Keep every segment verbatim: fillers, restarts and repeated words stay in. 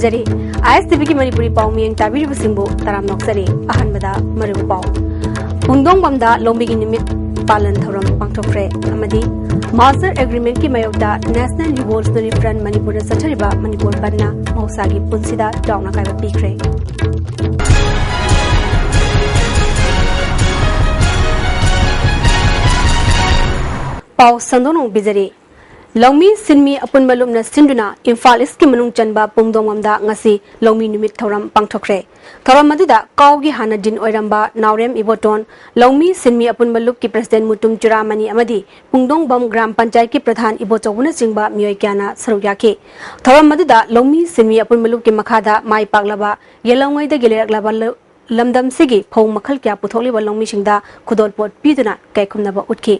ꯖꯔꯤ꯫ ꯑꯥꯏ ꯑꯦꯁ T ꯚꯤꯒꯤ ꯃꯅꯤꯄꯨꯔꯤ ꯄꯥꯎ ꯃꯤꯠꯌꯦꯡ ꯇꯥꯕꯤꯔꯤꯕꯁꯤꯡꯕꯨ ꯇꯔꯥꯝꯅ ꯑꯣꯛꯆꯔꯤ꯫ ꯑꯍꯥꯟꯕꯗ ꯃꯔꯨꯑꯣꯏꯕ ꯄꯥꯎ꯫ ꯄꯨꯡꯗꯣꯡꯕꯝꯗ ꯂꯧꯃꯤꯒꯤ ꯅꯨꯃꯤꯠ ꯄꯥꯂꯟ ꯊꯧꯔꯝ ꯄꯥꯡꯊꯣꯛꯈ꯭ꯔꯦ ꯑꯃꯗꯤ Merger Agreement ꯀꯤ ꯃꯥꯌꯣꯛꯇ National Revolutionary Front ꯃꯅꯤꯄꯨꯔꯗ ꯆꯠꯊꯔꯤꯕ ꯃꯅꯤꯄꯨꯔ ꯕꯟꯗꯅ ꯃꯍꯧꯁꯥꯒꯤ ꯄꯨꯟꯁꯤꯗ ꯆꯥꯎꯅ ꯑꯀꯥꯏꯕ ꯄꯤꯈ꯭ꯔꯦ꯫ ꯄꯥꯎ ꯁꯟꯗꯣꯛꯅ ꯎꯕꯤꯖꯔꯤ꯫ ꯂꯧꯃꯤ ꯁꯤꯟꯃꯤ ꯑꯄꯨꯟꯕ ꯂꯨꯞꯅ ꯁꯤꯟꯗꯨꯅ ꯏꯝꯐꯥꯜ ꯏꯁꯀꯤ ꯃꯅꯨꯡ ꯆꯟꯕ ꯄꯨꯡꯗꯣꯡꯕꯝꯗ ꯉꯁꯤ ꯂꯧꯃꯤ ꯅꯨꯃꯤꯠ ꯊꯧꯔꯝ ꯄꯥꯡꯊꯣꯛꯈ꯭ꯔꯦ꯫ ꯊꯧꯔꯝ ꯑꯗꯨꯗ ꯀꯥꯎꯒꯤ ꯍꯥꯟꯅ ꯗꯤꯟ ꯑꯣꯏꯔꯝꯕ ꯅꯥꯎꯔꯦꯝ ꯏꯕꯣꯇꯣꯟ, ꯂꯧꯃꯤ ꯁꯤꯟꯃꯤ ꯑꯄꯨꯟꯕ ꯂꯨꯞꯀꯤ ꯄ꯭ꯔꯁꯤꯗꯦꯟꯠ ꯃꯨꯇꯨꯝ ꯆꯨꯔꯥꯃꯅꯤ ꯑꯃꯗꯤ ꯄꯨꯡꯗꯣꯡꯕꯝ ꯒ꯭ꯔꯥꯝ ꯄꯟꯆꯥꯌꯠꯀꯤ ꯄ꯭ꯔꯙꯥꯟ ꯏꯕꯣꯆꯧꯕꯅꯆꯤꯡꯕ ꯃꯤꯑꯣꯏ ꯀꯌꯥꯅ ꯁꯔꯨꯛ ꯌꯥꯈꯤ꯫ ꯊꯧꯔꯝ ꯑꯗꯨꯗ ꯂꯧꯃꯤ ꯁꯤꯟꯃꯤ ꯑꯄꯨꯟꯕ ꯂꯨꯞꯀꯤ ꯃꯈꯥꯗ ꯃꯥꯏ ꯄꯥꯛꯂꯕ ꯌꯦꯜꯂꯝꯉꯩꯗꯒꯤ ꯂꯩꯔꯛꯂꯕ ꯂ-, ꯂꯝꯗꯝꯁꯤꯒꯤ ꯐꯧ ꯃꯈꯜ ꯀꯌꯥ ꯄꯨꯊꯣꯛꯂꯤꯕ ꯂꯧꯃꯤꯁꯤꯡꯗ ꯈꯨꯗꯣꯜꯄꯣꯠ ꯄꯤꯗꯨꯅ ꯏꯀꯥꯏ ꯈꯨꯝꯅꯕ ꯎꯠꯈꯤ꯫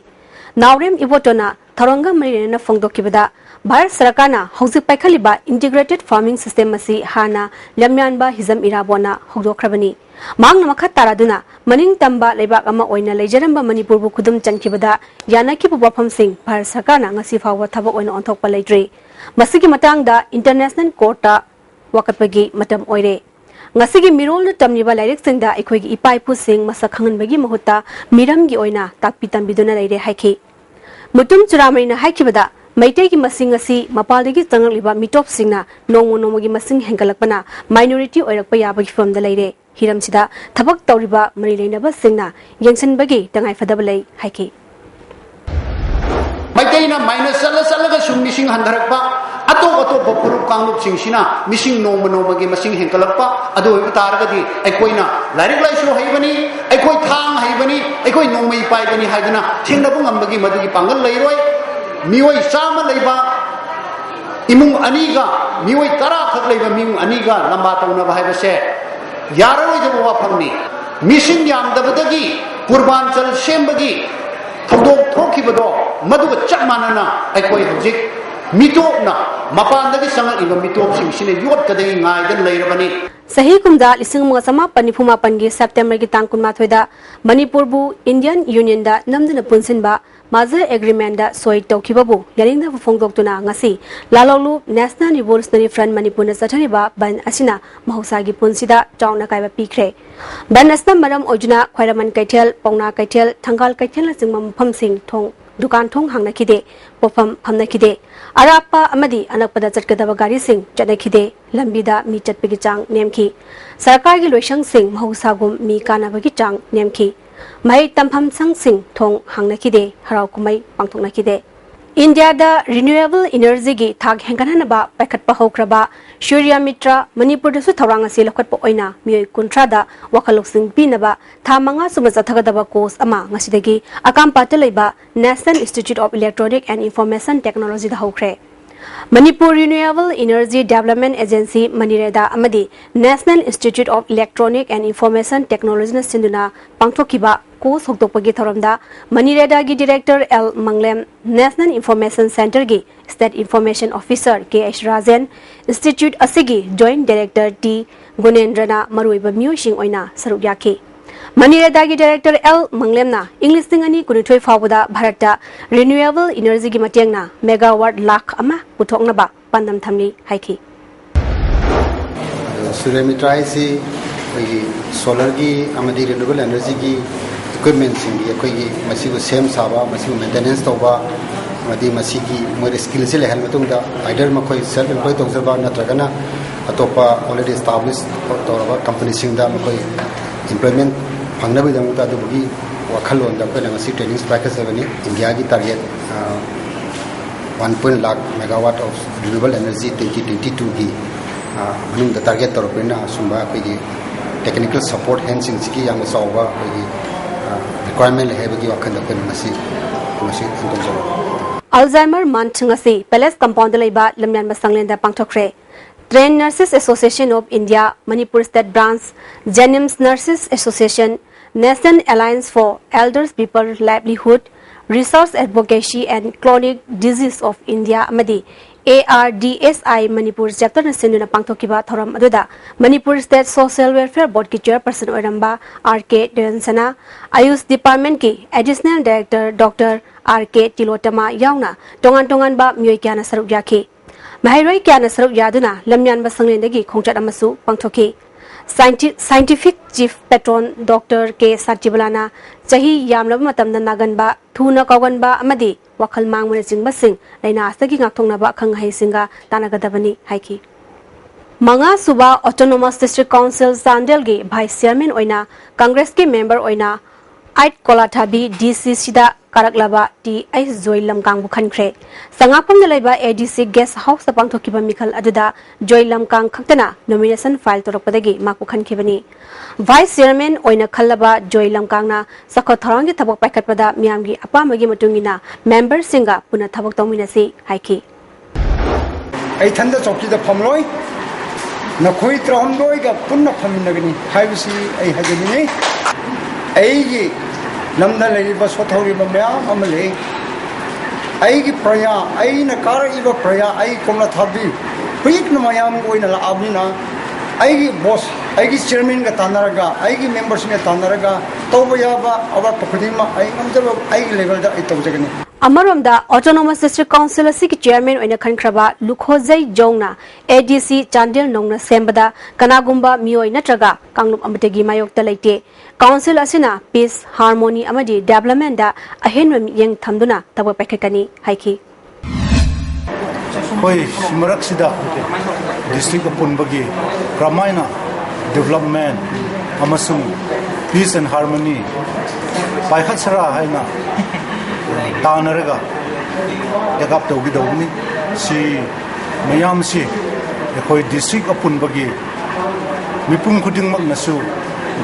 ꯅꯥꯎꯔꯦꯝ ꯏꯕꯣꯇꯣꯟꯅ ꯊꯧꯔꯝꯒ ꯃꯔꯤ ꯂꯩꯅꯅ ꯐꯣꯡꯗꯣꯛꯈꯤꯕꯗ, ꯚꯥꯔꯠ ꯁꯔꯀꯥꯔꯅ ꯍꯧꯖꯤꯛ ꯄꯥꯏꯈꯠꯂꯤꯕ Integrated Farming System ꯑꯁꯤ ꯍꯥꯟꯅ ꯂꯝꯌꯥꯟꯕ ꯍꯤꯖꯝ ꯏꯔꯥꯕꯣꯠꯅ ꯍꯧꯗꯣꯛꯈ꯭ꯔꯕꯅꯤ꯫ ꯃꯍꯥꯛꯅ ꯃꯈꯥ ꯇꯥꯔꯗꯨꯅ, ꯃꯅꯤꯡ ꯇꯝꯕ ꯂꯩꯕꯥꯛ ꯑꯃ ꯑꯣꯏꯅ ꯂꯩꯖꯔꯝꯕ ꯃꯅꯤꯄꯨꯔꯕꯨ ꯈꯨꯗꯨꯝ ꯆꯟꯈꯤꯕꯗ ꯌꯥꯅꯈꯤꯕ ꯋꯥꯐꯝꯁꯤꯡ ꯚꯥꯔꯠ ꯁꯔꯀꯥꯔꯅ ꯉꯁꯤ ꯐꯥꯎꯕ ꯊꯕꯛ ꯑꯣꯏꯅ ꯑꯣꯟꯊꯣꯛꯄ ꯂꯩꯇ꯭ꯔꯤ꯫ ꯃꯁꯤꯒꯤ ꯃꯇꯥꯡꯗ International Court ꯇ ꯋꯥꯀꯠꯄꯒꯤ ꯃꯇꯝ ꯑꯣꯏꯔꯦ꯫ ꯉꯁꯤꯒꯤ ꯃꯤꯔꯣꯜꯅ ꯇꯝꯂꯤꯕ ꯂꯥꯏꯔꯤꯛꯁꯤꯡꯗ ꯑꯩꯈꯣꯏꯒꯤ ꯏꯄꯥ ꯏꯄꯨꯁꯤꯡ ꯃꯁꯛ ꯈꯪꯍꯟꯕꯒꯤ ꯃꯍꯨꯠꯇ ꯃꯤꯔꯝꯒꯤ ꯑꯣꯏꯅ ꯇꯥꯛꯄꯤ ꯇꯝꯕꯤꯗꯨꯅ ꯂꯩꯔꯦ ꯍꯥꯏꯈꯤ꯫ ꯃꯨꯇꯨꯝ ꯆꯨꯔꯥꯃꯅꯤꯅ ꯍꯥꯏꯈꯤꯕꯗ, ꯃꯩꯇꯩꯒꯤ ꯃꯁꯤꯡ ꯑꯁꯤ ꯃꯄꯥꯟꯗꯒꯤ ꯆꯪꯂꯛꯂꯤꯕ ꯃꯤꯇꯣꯞꯁꯤꯡꯅ ꯅꯣꯡꯃ ꯅꯣꯡꯃꯒꯤ ꯃꯁꯤꯡ ꯍꯦꯟꯒꯠꯂꯛꯄꯅ minority ꯑꯣꯏꯔꯛꯄ ꯌꯥꯕꯒꯤ ꯐꯤꯚꯝꯗ ꯂꯩꯔꯦ꯫ ꯍꯤꯔꯝꯁꯤꯗ ꯊꯕꯛ ꯇꯧꯔꯤꯕ ꯃꯔꯤ ꯂꯩꯅꯕꯁꯤꯡꯅ ꯌꯦꯡꯁꯤꯟꯕꯒꯤ ꯇꯉꯥꯏꯐꯗꯕ ꯂꯩ ꯍꯥꯏꯈꯤ꯫ ꯃꯩꯇꯩꯅ minus ꯆꯠꯂ ꯆꯠꯂꯒ ꯁꯨꯝ ꯃꯤꯁꯤꯡ ꯍꯟꯊꯔꯛꯄ, ꯑꯇꯣꯞ ꯑꯇꯣꯞꯄ ꯐꯨꯔꯨꯞ ꯀꯥꯡꯂꯨꯞꯁꯤꯡꯁꯤꯅ ꯃꯤꯁꯤꯡ ꯅꯣꯡꯃ ꯅꯣꯡꯃꯒꯤ ꯃꯁꯤꯡ ꯍꯦꯟꯒꯠꯂꯛꯄ, ꯑꯗꯨ ꯑꯣꯏꯕ ꯇꯥꯔꯒꯗꯤ ꯑꯩꯈꯣꯏꯅ ꯂꯥꯏꯔꯤꯛ ꯂꯥꯏꯁꯨ ꯍꯩꯕꯅꯤ, ꯑꯩꯈꯣꯏ ꯊꯥꯡ ꯍꯩꯕꯅꯤ, ꯑꯩꯈꯣꯏ ꯅꯣꯡꯃꯩ ꯄꯥꯏꯕꯅꯤ ꯍꯥꯏꯗꯨꯅ ꯊꯦꯡꯅꯕ ꯉꯝꯕꯒꯤ ꯃꯗꯨꯒꯤ ꯄꯥꯡꯒꯜ ꯂꯩꯔꯣꯏ꯫ ꯃꯤꯑꯣꯏ ꯆꯥꯝꯃ ꯂꯩꯕ ꯏꯃꯨꯡ ꯑꯅꯤꯒ ꯃꯤꯑꯣꯏ ꯇꯔꯥ ꯈꯛ ꯂꯩꯕ ꯃꯤꯑꯣꯏ ꯑꯅꯤꯒ ꯂꯝꯕꯥ ꯇꯧꯅꯕ ꯍꯥꯏꯕꯁꯦ ꯌꯥꯔꯔꯣꯏꯗꯕ ꯋꯥꯐꯝꯅꯤ꯫ ꯃꯤꯁꯤꯡ ꯌꯥꯝꯗꯕꯗꯒꯤ ꯄꯨꯔꯕꯥꯟꯆꯜ ꯁꯦꯝꯕꯒꯤ ꯊꯧꯗꯣꯛ ꯊꯣꯛꯈꯤꯕꯗꯣ, ꯃꯗꯨꯒ ꯆꯞ ꯃꯥꯟꯅꯅ ꯑꯩꯈꯣꯏ ꯍꯧꯖꯤꯛ ꯃꯤꯇꯣꯞꯅ, ꯃꯄꯥꯟꯗꯒꯤ ꯆꯪꯂꯛꯂꯤꯕ ꯃꯤꯇꯣꯞꯁꯤꯡꯁꯤꯅ ꯌꯣꯠꯀꯗꯒꯤ ꯉꯥꯏꯗꯅ ꯂꯩꯔꯕꯅꯤ꯫ ꯆꯍꯤ ꯀꯨꯝꯖꯥ ꯂꯤꯁꯤꯡ ꯑꯃꯒ ꯆꯃꯥꯄꯟ ꯅꯤꯐꯨ ꯃꯥꯄꯟꯒꯤ ꯁꯦꯞꯇꯦꯝꯕꯔꯒꯤ ꯇꯥꯡ ꯀꯨꯟꯃꯥꯊꯣꯏꯗ ꯃꯅꯤꯄꯨꯔꯕꯨ Indian Union ꯗ ꯅꯝꯗꯨꯅ ꯄꯨꯟꯁꯤꯟꯕ merger agreement ꯗ ꯁꯣꯏ ꯇꯧꯈꯤꯕꯕꯨ ꯌꯥꯅꯤꯡꯗꯕ ꯐꯣꯡꯗꯣꯛꯇꯨꯅ ꯉꯁꯤ ꯂꯥꯂꯣꯡꯂꯨꯞ National Revolutionary Front ꯃꯅꯤꯄꯨꯔꯅ ꯆꯠꯊꯔꯤꯕ ꯕꯟꯗ ꯑꯁꯤꯅ ꯃꯍꯧꯁꯥꯒꯤ ꯄꯨꯟꯁꯤꯗ ꯆꯥꯎꯅ ꯑꯀꯥꯏꯕ ꯄꯤꯈ꯭ꯔꯦ꯫ ꯕꯟꯗ ꯑꯁꯤꯅ ꯃꯔꯝ ꯑꯣꯏꯗꯨꯅ ꯈ꯭ꯋꯥꯏꯔꯝꯕꯟ ꯀꯩꯊꯦꯜ, ꯄꯥꯎꯅꯥ ꯀꯩꯊꯦꯜ, ꯊꯪꯒꯥꯜ ꯀꯩꯊꯦꯜꯅꯆꯤꯡꯕ ꯃꯐꯝꯁꯤꯡ ꯊꯣꯡ, ꯗꯨꯀꯥꯟ ꯊꯣꯡ ꯍꯥꯡꯅꯈꯤꯗꯦ, ꯄꯣꯠꯐꯝ ꯐꯝꯅꯈꯤꯗꯦ꯫ ꯑꯔꯥꯞꯄ ꯑꯃꯗꯤ ꯑꯅꯛꯄꯗ ꯆꯠꯀꯗꯕ ꯒꯥꯔꯤꯁꯤꯡ ꯆꯠꯅꯈꯤꯗꯦ꯫ ꯂꯝꯕꯤꯗ ꯃꯤ ꯆꯠꯄꯒꯤ ꯆꯥꯡ ꯅꯦꯝꯈꯤ꯫ ꯁꯔꯀꯥꯔꯒꯤ ꯂꯣꯏꯁꯪꯁꯤꯡ ꯃꯍꯧꯁꯥꯒꯨꯝ ꯃꯤ ꯀꯥꯅꯕꯒꯤ ꯆꯥꯡ ꯅꯦꯝꯈꯤ꯫ ꯃꯍꯩ ꯇꯝꯐꯝ ꯁꯪꯁꯤꯡ ꯊꯣꯡ ꯍꯥꯡꯅꯈꯤꯗꯦ꯫ ꯍꯔꯥꯎ ꯀꯨꯝꯍꯩ ꯄꯥꯡꯊꯣꯛꯅꯈꯤꯗꯦ꯫ ꯏꯟꯗꯤꯌꯥꯗ renewable energy ꯒꯤ ꯊꯥꯛ ꯍꯦꯟꯒꯠꯍꯟꯅꯕ ꯄꯥꯏꯈꯠꯄ ꯍꯧꯈ꯭ꯔꯕ ꯁꯨꯔ꯭ꯌ ꯃꯤꯇ꯭ꯔ ꯃꯅꯤꯄꯨꯔꯗꯁꯨ ꯊꯧꯔꯥꯡ ꯑꯁꯤ ꯂꯧꯈꯠꯄ ꯑꯣꯏꯅ ꯃꯤꯑꯣꯏ ꯀꯨꯟꯊ꯭ꯔꯥꯗ ꯋꯥꯈꯜ ꯂꯧꯁꯤꯡ ꯄꯤꯅꯕ ꯊꯥ ꯃꯉꯥ ꯆꯨꯞꯅ ꯆꯠꯊꯒꯗꯕ course ꯑꯃ ꯉꯁꯤꯗꯒꯤ ꯑꯀꯥꯝꯄꯥꯠꯇ ꯂꯩꯕ National Institute of Electronic and Information Technology ꯗ ꯍꯧꯈ꯭ꯔꯦ꯫ Manipur Renewable Energy Development Agency, ꯃꯅꯤꯔꯦꯗꯥ, ꯑꯃꯗꯤ National Institute of Electronic and Information Technology ꯅ ꯁꯤꯟꯗꯨꯅ ꯄꯥꯡꯊꯣꯛꯈꯤꯕ course ꯍꯧꯗꯣꯛꯄꯒꯤ ꯊꯧꯔꯝꯗ ꯃꯅꯤꯔꯦꯗꯥꯒꯤ Director L Manglem, National Information Centre ꯒꯤ State Information Officer K H Rajen, Institute ꯑꯁꯤꯒꯤ Joint Director ꯇꯤ ꯒꯨꯅꯦꯟꯗ꯭ꯔꯅ ꯃꯔꯨꯑꯣꯏꯕ ꯃꯤꯑꯣꯏꯁꯤꯡ ꯑꯣꯏꯅ ꯁꯔꯨꯛ ꯌꯥꯈꯤ꯫ ꯃꯅꯤꯔꯦꯗꯥꯒꯤ Director ꯑꯦꯜ ꯃꯪꯂꯦꯝꯅ ꯏꯪ ꯂꯤꯁꯤꯡ ꯑꯅꯤ ꯀꯨꯟꯅꯤꯊꯣꯏ ꯐꯥꯎꯕꯗ ꯚꯥꯔꯠꯇ renewable energy ꯒꯤ ꯃꯇꯦꯡꯅ megawatt ꯂꯥꯈ ꯑꯃ ꯄꯨꯊꯣꯛꯅꯕ ꯄꯥꯟꯗꯝ ꯊꯝꯂꯤ ꯍꯥꯏꯈꯤ꯫ ꯁꯨꯔ꯭ꯌ ꯃꯤꯇ꯭ꯔ ꯍꯥꯏꯁꯤ ꯑꯩꯈꯣꯏꯒꯤ solar ꯒꯤ ꯑꯃꯗꯤ renewable energy ꯒꯤ equipment ꯁꯤꯡꯒꯤ ꯑꯩꯈꯣꯏꯒꯤ ꯃꯁꯤꯕꯨ ꯁꯦꯝ ꯁꯥꯕ, ꯃꯁꯤꯕꯨ maintenance ꯇꯧꯕ, ꯑꯃꯗꯤ ꯃꯁꯤꯒꯤ ꯃꯣꯏꯗ skill ꯁꯤ ꯂꯩꯍꯜꯂ ꯃꯇꯨꯡꯗ either ꯃꯈꯣꯏ self employ ꯇꯧꯖꯕ ꯅꯠꯇ꯭ꯔꯒꯅ ꯑꯇꯣꯞꯄ already establish ꯇꯧꯔꯕ company ꯁꯤꯡꯗ ꯃꯈꯣꯏ employment ꯐꯪꯅꯕꯒꯤꯗꯃꯛꯇ ꯑꯗꯨꯕꯨꯒꯤ ꯋꯥꯈꯜꯂꯣꯟꯗ ꯑꯩꯈꯣꯏꯅ ꯉꯁꯤ training ꯄꯥꯏꯈꯠꯆꯕꯅꯤ꯫ ꯏꯟꯗꯤꯌꯥꯒꯤ target, ꯑ, one point lakh megawatt of renewable energy twenty twenty two ꯒꯤ, ꯑ, ꯃꯅꯨꯡꯗ target ꯇꯧꯔꯛꯄꯅꯤꯅ ꯑꯁꯨꯝꯕ ꯑꯩꯈꯣꯏꯒꯤ technical support hand ꯁꯤꯡꯁꯤꯒꯤ ꯌꯥꯝꯅ ꯆꯥꯎꯕ ꯑꯩꯈꯣꯏꯒꯤ, ꯑ, requirement ꯂꯩ ꯍꯥꯏꯕꯒꯤ ꯋꯥꯈꯜꯗ ꯑꯩꯈꯣꯏꯅ ꯉꯁꯤ, ꯉꯁꯤ ꯇꯧꯖꯕꯅꯤ꯫ Alzheimer Month ꯉꯁꯤ Palace Compound ꯗ ꯂꯩꯕ ꯂꯝꯌꯥꯟꯕ ꯁꯪꯂꯦꯟꯗ ꯄꯥꯡꯊꯣꯛꯈ꯭ꯔꯦ꯫ Trained Nurses Association of India, Manipur State Branch, JNIMS Nurses Association, National Alliance for Elders People Livelihood, Research Advocacy and Chronic Disease of India ꯑꯃꯗꯤ A R D S I Manipur chapter ꯅ ꯁꯤꯟꯗꯨꯅ ꯄꯥꯡꯊꯣꯛꯈꯤꯕ ꯊꯧꯔꯝ ꯑꯗꯨꯗ Manipur State Social Welfare Board ꯀꯤ chairperson ꯑꯣꯏꯔꯝꯕ R ꯀꯦ ꯗꯌꯣꯟꯁꯅꯥ, ꯑꯌꯨꯁ department ꯀꯤ additional director doctor R ꯀꯦ ꯇꯤꯂꯣꯇꯃꯥ ꯌꯥꯎꯅ ꯇꯣꯉꯥꯟ ꯇꯣꯉꯥꯟꯕ ꯃꯤꯑꯣꯏ ꯀꯌꯥꯅ ꯁꯔꯨꯛ ꯌꯥꯈꯤ꯫ ꯃꯍꯩꯔꯣꯏ ꯀꯌꯥꯅ ꯁꯔꯨꯛ ꯌꯥꯗꯨꯅ ꯂꯝꯌꯥꯟꯕ ꯁꯪꯂꯦꯟꯗꯒꯤ ꯈꯣꯡꯆꯠ ꯑꯃꯁꯨ ꯄꯥꯡꯊꯣꯛꯈꯤ꯫ Scienti- Scientific Chief Patron Doctor ꯀꯦ ꯁꯥꯟꯇꯤꯕꯂꯥꯅ ꯆꯍꯤ ꯌꯥꯝꯂꯕ ꯃꯇꯝꯗ ꯅꯥꯒꯟꯕ, ꯊꯨꯅ ꯀꯥꯎꯒꯟꯕ ꯑꯃꯗꯤ ꯋꯥꯈꯜ ꯃꯥꯡꯕꯅꯆꯤꯡꯕꯁꯤꯡ ꯂꯥꯏꯅꯥ ꯑꯁꯤꯗꯒꯤ ꯉꯥꯛꯊꯣꯛꯅꯕ ꯑꯈꯪ ꯑꯍꯩꯁꯤꯡꯒ ꯇꯥꯟꯅꯒꯗꯕꯅꯤ ꯍꯥꯏꯈꯤ꯫ ꯃꯉꯥꯁꯨꯕ Autonomous District Council ꯆꯥꯟꯗꯦꯜꯒꯤ Vice Chairman ꯑꯣꯏꯅ ꯀꯪꯒ꯭ꯔꯦꯁꯀꯤ member ꯑꯣꯏꯅ ꯑꯥꯏꯠ ꯀꯣꯂꯥꯊꯥꯕꯤ ꯗꯤ ꯁꯤ ꯁꯤꯗ ꯀꯥꯔꯛꯂꯕ ꯇꯤ ꯑꯩꯆ ꯖꯣꯏ ꯂꯝꯀꯥꯡꯕꯨ ꯈꯟꯈ꯭ꯔꯦ꯫ ꯁꯉꯥꯛꯐꯝꯗ ꯂꯩꯕ ꯑꯦ ꯗꯤ ꯁꯤ guest houseꯇ ꯄꯥꯡꯊꯣꯛꯈꯤꯕ ꯃꯤꯈꯜ ꯑꯗꯨꯗ ꯖꯣꯏ ꯂꯝꯀꯥꯡ ꯈꯛꯇꯅ nomination file ꯇꯧꯔꯛꯄꯗꯒꯤ ꯃꯥꯄꯨ ꯈꯟꯈꯤꯕꯅꯤ꯫ Vice Chairman ꯑꯣꯏꯅ ꯈꯜꯂꯕ ꯖꯣꯏ ꯂꯝꯀꯥꯡꯅ ꯆꯥꯎꯈꯠ ꯊꯧꯔꯥꯡꯒꯤ ꯊꯕꯛ ꯄꯥꯏꯈꯠꯄꯗ ꯃꯤꯌꯥꯝꯒꯤ ꯑꯄꯥꯝꯕꯒꯤ ꯃꯇꯨꯡ ꯏꯟꯅ memberꯁꯤꯡꯒ ꯄꯨꯟꯅ ꯊꯕꯛ ꯇꯧꯃꯤꯟꯅꯁꯤ ꯍꯥꯏꯈꯤ꯫ ꯑꯩ ꯏꯊꯟꯗ ꯆꯧꯀꯤꯗ ꯐꯝꯂꯣꯏ, ꯅꯈꯣꯏ ꯇꯔꯥꯍꯨꯝꯗꯣꯏꯒ ꯄꯨꯟꯅ ꯐꯝꯃꯤꯟꯅꯒꯅꯤ ꯍꯥꯏꯕꯁꯤ ꯑꯩ ꯍꯥꯏꯖꯅꯤꯡꯉꯤ꯫ ꯑꯩꯒꯤ ꯂꯝꯗ ꯂꯩꯔꯤꯕ ꯁꯣꯠꯊꯧꯔꯤꯕ ꯃꯌꯥꯝ ꯑꯃ ꯂꯩ꯫ ꯑꯩꯒꯤ ꯄ꯭ꯔꯖꯥ, ꯑꯩꯅ ꯀꯥꯔꯛꯏꯕ ꯄ꯭ꯔꯖꯥ, ꯑꯩ ꯀꯣꯝꯂꯥ ꯊꯥꯕꯤ ꯍꯧꯖꯤꯛꯅ ꯃꯌꯥꯝꯒꯤ ꯑꯣꯏꯅ ꯂꯥꯛꯑꯕꯅꯤꯅ, ꯑꯩꯒꯤ boss, ꯑꯩꯒꯤ chairmanꯒ ꯇꯥꯟꯅꯔꯒ, ꯑꯩꯒꯤ memberꯁꯤꯡꯒ ꯇꯥꯟꯅꯔꯒ ꯇꯧꯕ ꯌꯥꯕ ꯑꯋꯥꯠꯄ ꯈꯨꯗꯤꯡꯃꯛ ꯑꯩ ꯉꯝꯖꯕ ꯑꯩꯒꯤ levelꯗ ꯑꯩ ꯇꯧꯖꯒꯅꯤ꯫ ꯑꯃꯔꯣꯝꯗ, Autonomous District Council ꯑꯁꯤꯒꯤ chairman ꯑꯣꯏꯅ ꯈꯟꯈ꯭ꯔꯕ ꯂꯨꯈꯣꯖꯩ ꯖꯣꯡꯅ ꯑꯦ ꯗꯤ ꯁꯤ ꯆꯥꯟꯗꯦꯜ ꯅꯧꯅ ꯁꯦꯝꯕꯗ ꯀꯅꯥꯒꯨꯝꯕ ꯃꯤꯑꯣꯏ ꯅꯠꯇ꯭ꯔꯒ ꯀꯥꯡꯂꯨꯞ ꯑꯃꯠꯇꯒꯤ ꯃꯥꯌꯣꯛꯇ ꯂꯩꯇꯦ꯫ Council ꯑꯁꯤꯅ peace, harmony ꯑꯃꯗꯤ developmentꯗ ꯑꯍꯦꯟꯕ ꯃꯤꯠꯌꯦꯡ ꯊꯝꯗꯨꯅ ꯊꯕꯛ ꯄꯥꯏꯈꯠꯀꯅꯤ ꯍꯥꯏꯈꯤ꯫ ꯑꯩꯈꯣꯏ ꯃꯔꯛꯁꯤꯗ district ꯑꯄꯨꯟꯕꯒꯤ ꯀꯔꯝꯍꯥꯏꯅ development ꯑꯃꯁꯨꯡ peace and harmony ꯄꯥꯏꯈꯠꯁꯤꯔꯥ ꯍꯥꯏꯅ ꯇꯥꯟꯅꯔꯒ take up ꯇꯧꯒꯗꯧꯕꯅꯤ꯫ ꯁꯤ ꯃꯌꯥꯝꯁꯤ ꯑꯩꯈꯣꯏ district ꯑꯄꯨꯟꯕꯒꯤ ꯃꯤꯄꯨꯝ ꯈꯨꯗꯤꯡꯃꯛꯅꯁꯨ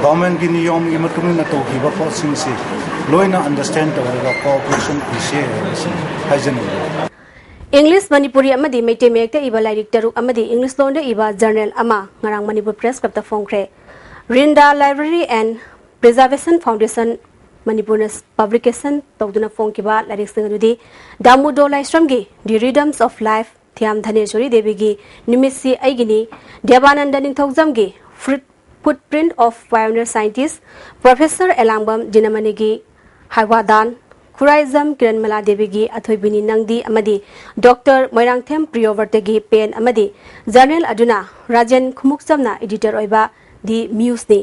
governmentꯀꯤ ꯅꯤꯌꯣꯝꯒꯤ ꯃꯇꯨꯡ ꯏꯟꯅ ꯇꯧꯈꯤꯕ ꯄꯣꯠꯁꯤꯡꯁꯤ ꯂꯣꯏꯅ understand ꯇꯧꯔꯒ cooperation ꯄꯤꯁꯦ ꯍꯥꯏꯕꯁꯤ ꯍꯥꯏꯖꯅꯤꯡꯏ꯫ English, ꯃꯅꯤꯄꯨꯔꯤ ꯑꯃꯗꯤ ꯃꯩꯇꯩ ꯃꯌꯦꯛꯇ ꯏꯕ ꯂꯥꯏꯔꯤꯛ ꯇꯔꯨꯛ ꯑꯃꯗꯤ English ꯂꯣꯟꯗ ꯏꯕ journal ꯑꯃ ꯉꯔꯥꯡ Manipur Press Clubꯇ ꯐꯣꯡꯈ꯭ꯔꯦ꯫ ꯔꯤꯟꯗꯥ Library and Preservation Foundation ꯃꯅꯤꯄꯨꯔꯅ publication ꯇꯧꯗꯨꯅ ꯐꯣꯡꯈꯤꯕ ꯂꯥꯏꯔꯤꯛꯁꯤꯡ ꯑꯗꯨꯗꯤ ꯗꯥꯃꯨꯗꯣ ꯂꯥꯏꯁ꯭ꯔꯝꯒꯤ The Rhythms of Life, Thiyam ꯙꯅꯦꯁꯣꯔꯤ ꯗꯦꯕꯤꯒꯤ ꯅꯨꯃꯤꯠꯁꯤ ꯑꯩꯒꯤꯅꯤ, ꯗꯦꯕꯥꯅꯟꯗ ꯅꯤꯡꯊꯧꯖꯝꯒꯤ Foot- Footprint of Pioneer Scientist, Professor ꯑꯦꯂꯥꯡꯕꯝ ꯖꯤꯅꯃꯅꯤꯒꯤ ꯍꯥꯏꯋꯥꯗꯥꯟ, ꯈꯨꯔꯥꯏꯖꯝ ꯀꯤꯔꯟꯃꯂꯥ ꯗꯦꯕꯤꯒꯤ ꯑꯊꯣꯏꯕꯤꯅꯤ ꯅꯪꯗꯤ ꯑꯃꯗꯤ ꯗꯣꯛꯇꯔ ꯃꯣꯏꯔꯥꯡꯊꯦꯝ ꯄ꯭ꯔꯤꯌꯣꯕ꯭ꯔꯇꯒꯤ ꯄꯦꯟ ꯑꯃꯗꯤ ꯖꯔꯅꯦꯜ ꯑꯗꯨꯅ ꯔꯥꯖꯦꯟ ꯈꯨꯃꯨꯛꯆꯝꯅ ꯏꯗꯤꯇꯔ ꯑꯣꯏꯕ ꯗꯤ ꯃ꯭ꯌꯨꯁꯅꯤ꯫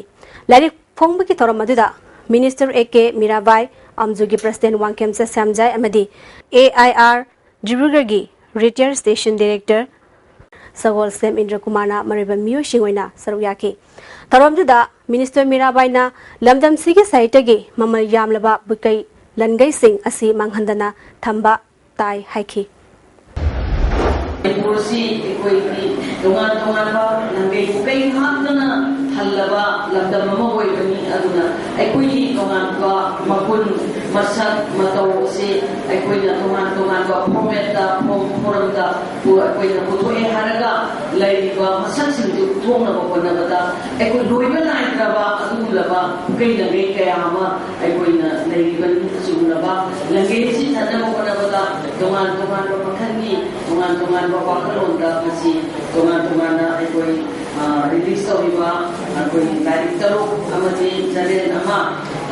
ꯂꯥꯏꯔꯤꯛ ꯐꯣꯡꯕꯒꯤ ꯊꯧꯔꯝ ꯑꯗꯨꯗ ꯃꯤꯅꯤꯁꯇꯔ ꯑꯦ ꯀꯦ ꯃꯤꯔꯥꯕꯥꯏ, ꯑꯝꯖꯨꯒꯤ ꯄ꯭ꯔꯁꯤꯗꯦꯟ ꯋꯥꯡꯈꯦꯝꯆꯠ ꯁ꯭ꯌꯥꯝꯖꯥꯏ ꯑꯃꯗꯤ ꯑꯦ ꯑꯥꯏ ꯑꯥꯔ ꯗꯤꯕ꯭ꯔꯨꯒꯔꯒꯤ ꯔꯤꯇꯥꯌꯔ ꯁ꯭ꯇꯦꯁꯟ ꯗꯥꯏꯔꯦꯛꯇꯔ ꯁꯒꯣꯜꯁꯦꯝ ꯏꯟꯗ꯭ꯔꯀꯨꯃꯥꯔꯅ ꯃꯔꯨꯑꯣꯏꯕ ꯃꯤꯑꯣꯏꯁꯤꯡ ꯑꯣꯏꯅ ꯁꯔꯨꯛ ꯌꯥꯈꯤ꯫ ꯊꯧꯔꯝꯗꯨꯗ ꯃꯤꯅꯤꯁꯇꯔ ꯃꯤꯔꯥꯕꯥꯏꯅ ꯂꯝꯗꯝꯁꯤꯒꯤ ꯁꯥꯍꯤꯇ꯭ꯌꯒꯤ ꯃꯃꯜ ꯌꯥꯝꯂꯕ ꯄꯨꯀꯩ ꯂꯟꯒꯩꯁꯤꯡ ꯑꯁꯤ ꯃꯥꯡꯍꯟꯗꯅ ꯊꯝꯕ ꯇꯥꯏ ꯍꯥꯏꯈꯤ꯫ ꯃꯅꯤꯄꯨꯔꯁꯤ ꯑꯩꯈꯣꯏꯒꯤ ꯇꯣꯉꯥꯟ ꯇꯣꯉꯥꯟꯕ ꯂꯝꯒꯩ ꯄꯨꯀꯩ ꯉꯥꯛꯇꯅ ꯊꯜꯂꯕ ꯂꯝꯗꯝ ꯑꯃ ꯑꯣꯏꯕꯅꯤ꯫ ꯑꯗꯨꯅ ꯑꯩꯈꯣꯏꯒꯤ ꯇꯣꯉꯥꯟꯕ ꯃꯒꯨꯟ, ꯃꯁꯛ ꯃꯇꯧ ꯑꯁꯤ ꯑꯩꯈꯣꯏꯅ ꯇꯣꯉꯥꯟ ꯇꯣꯉꯥꯟꯕ ꯐꯣꯔꯃꯦꯠꯇ, ꯐꯣꯔꯝ, ꯐꯣꯔꯝꯗ ꯄꯨ-, ꯑꯩꯈꯣꯏꯅ ꯄꯨꯊꯣꯛꯑꯦ ꯍꯥꯏꯔꯒ ꯂꯩꯔꯤꯕ ꯃꯁꯛꯁꯤꯡꯗꯨ ꯄꯨꯊꯣꯛꯅꯕ ꯍꯣꯠꯅꯕꯗ ꯑꯩꯈꯣꯏ ꯂꯣꯏꯕ ꯅꯥꯏꯗ꯭ꯔꯕ ꯑꯗꯨꯒꯨꯝꯂꯕ ꯄꯨꯀꯩ ꯂꯝꯒꯩ ꯀꯌꯥ ꯑꯃ ꯑꯩꯈꯣꯏꯅ ꯂꯩꯔꯤꯕꯅꯤ꯫ ꯑꯁꯤꯒꯨꯝꯂꯕ ꯂꯝꯒꯩ ꯑꯁꯤ ꯊꯟꯅꯕ ꯍꯣꯠꯅꯕꯗ ꯇꯣꯉꯥꯟ ꯇꯣꯉꯥꯟꯕ ꯃꯈꯜꯒꯤ ꯇꯣꯉꯥꯟ ꯇꯣꯉꯥꯟꯕ ꯋꯥꯈꯜꯂꯣꯟꯗ ꯃꯁꯤ ꯇꯣꯉꯥꯟ ꯇꯣꯉꯥꯟꯅ ꯑꯩꯈꯣꯏ, ꯑ, ꯔꯤꯂꯤꯖ ꯇꯧꯔꯤꯕ ꯑꯩꯈꯣꯏ ꯂꯥꯏꯔꯤꯛ ꯇꯔꯨꯛ ꯑꯃꯗꯤ ꯆꯔꯦꯟ ꯑꯃ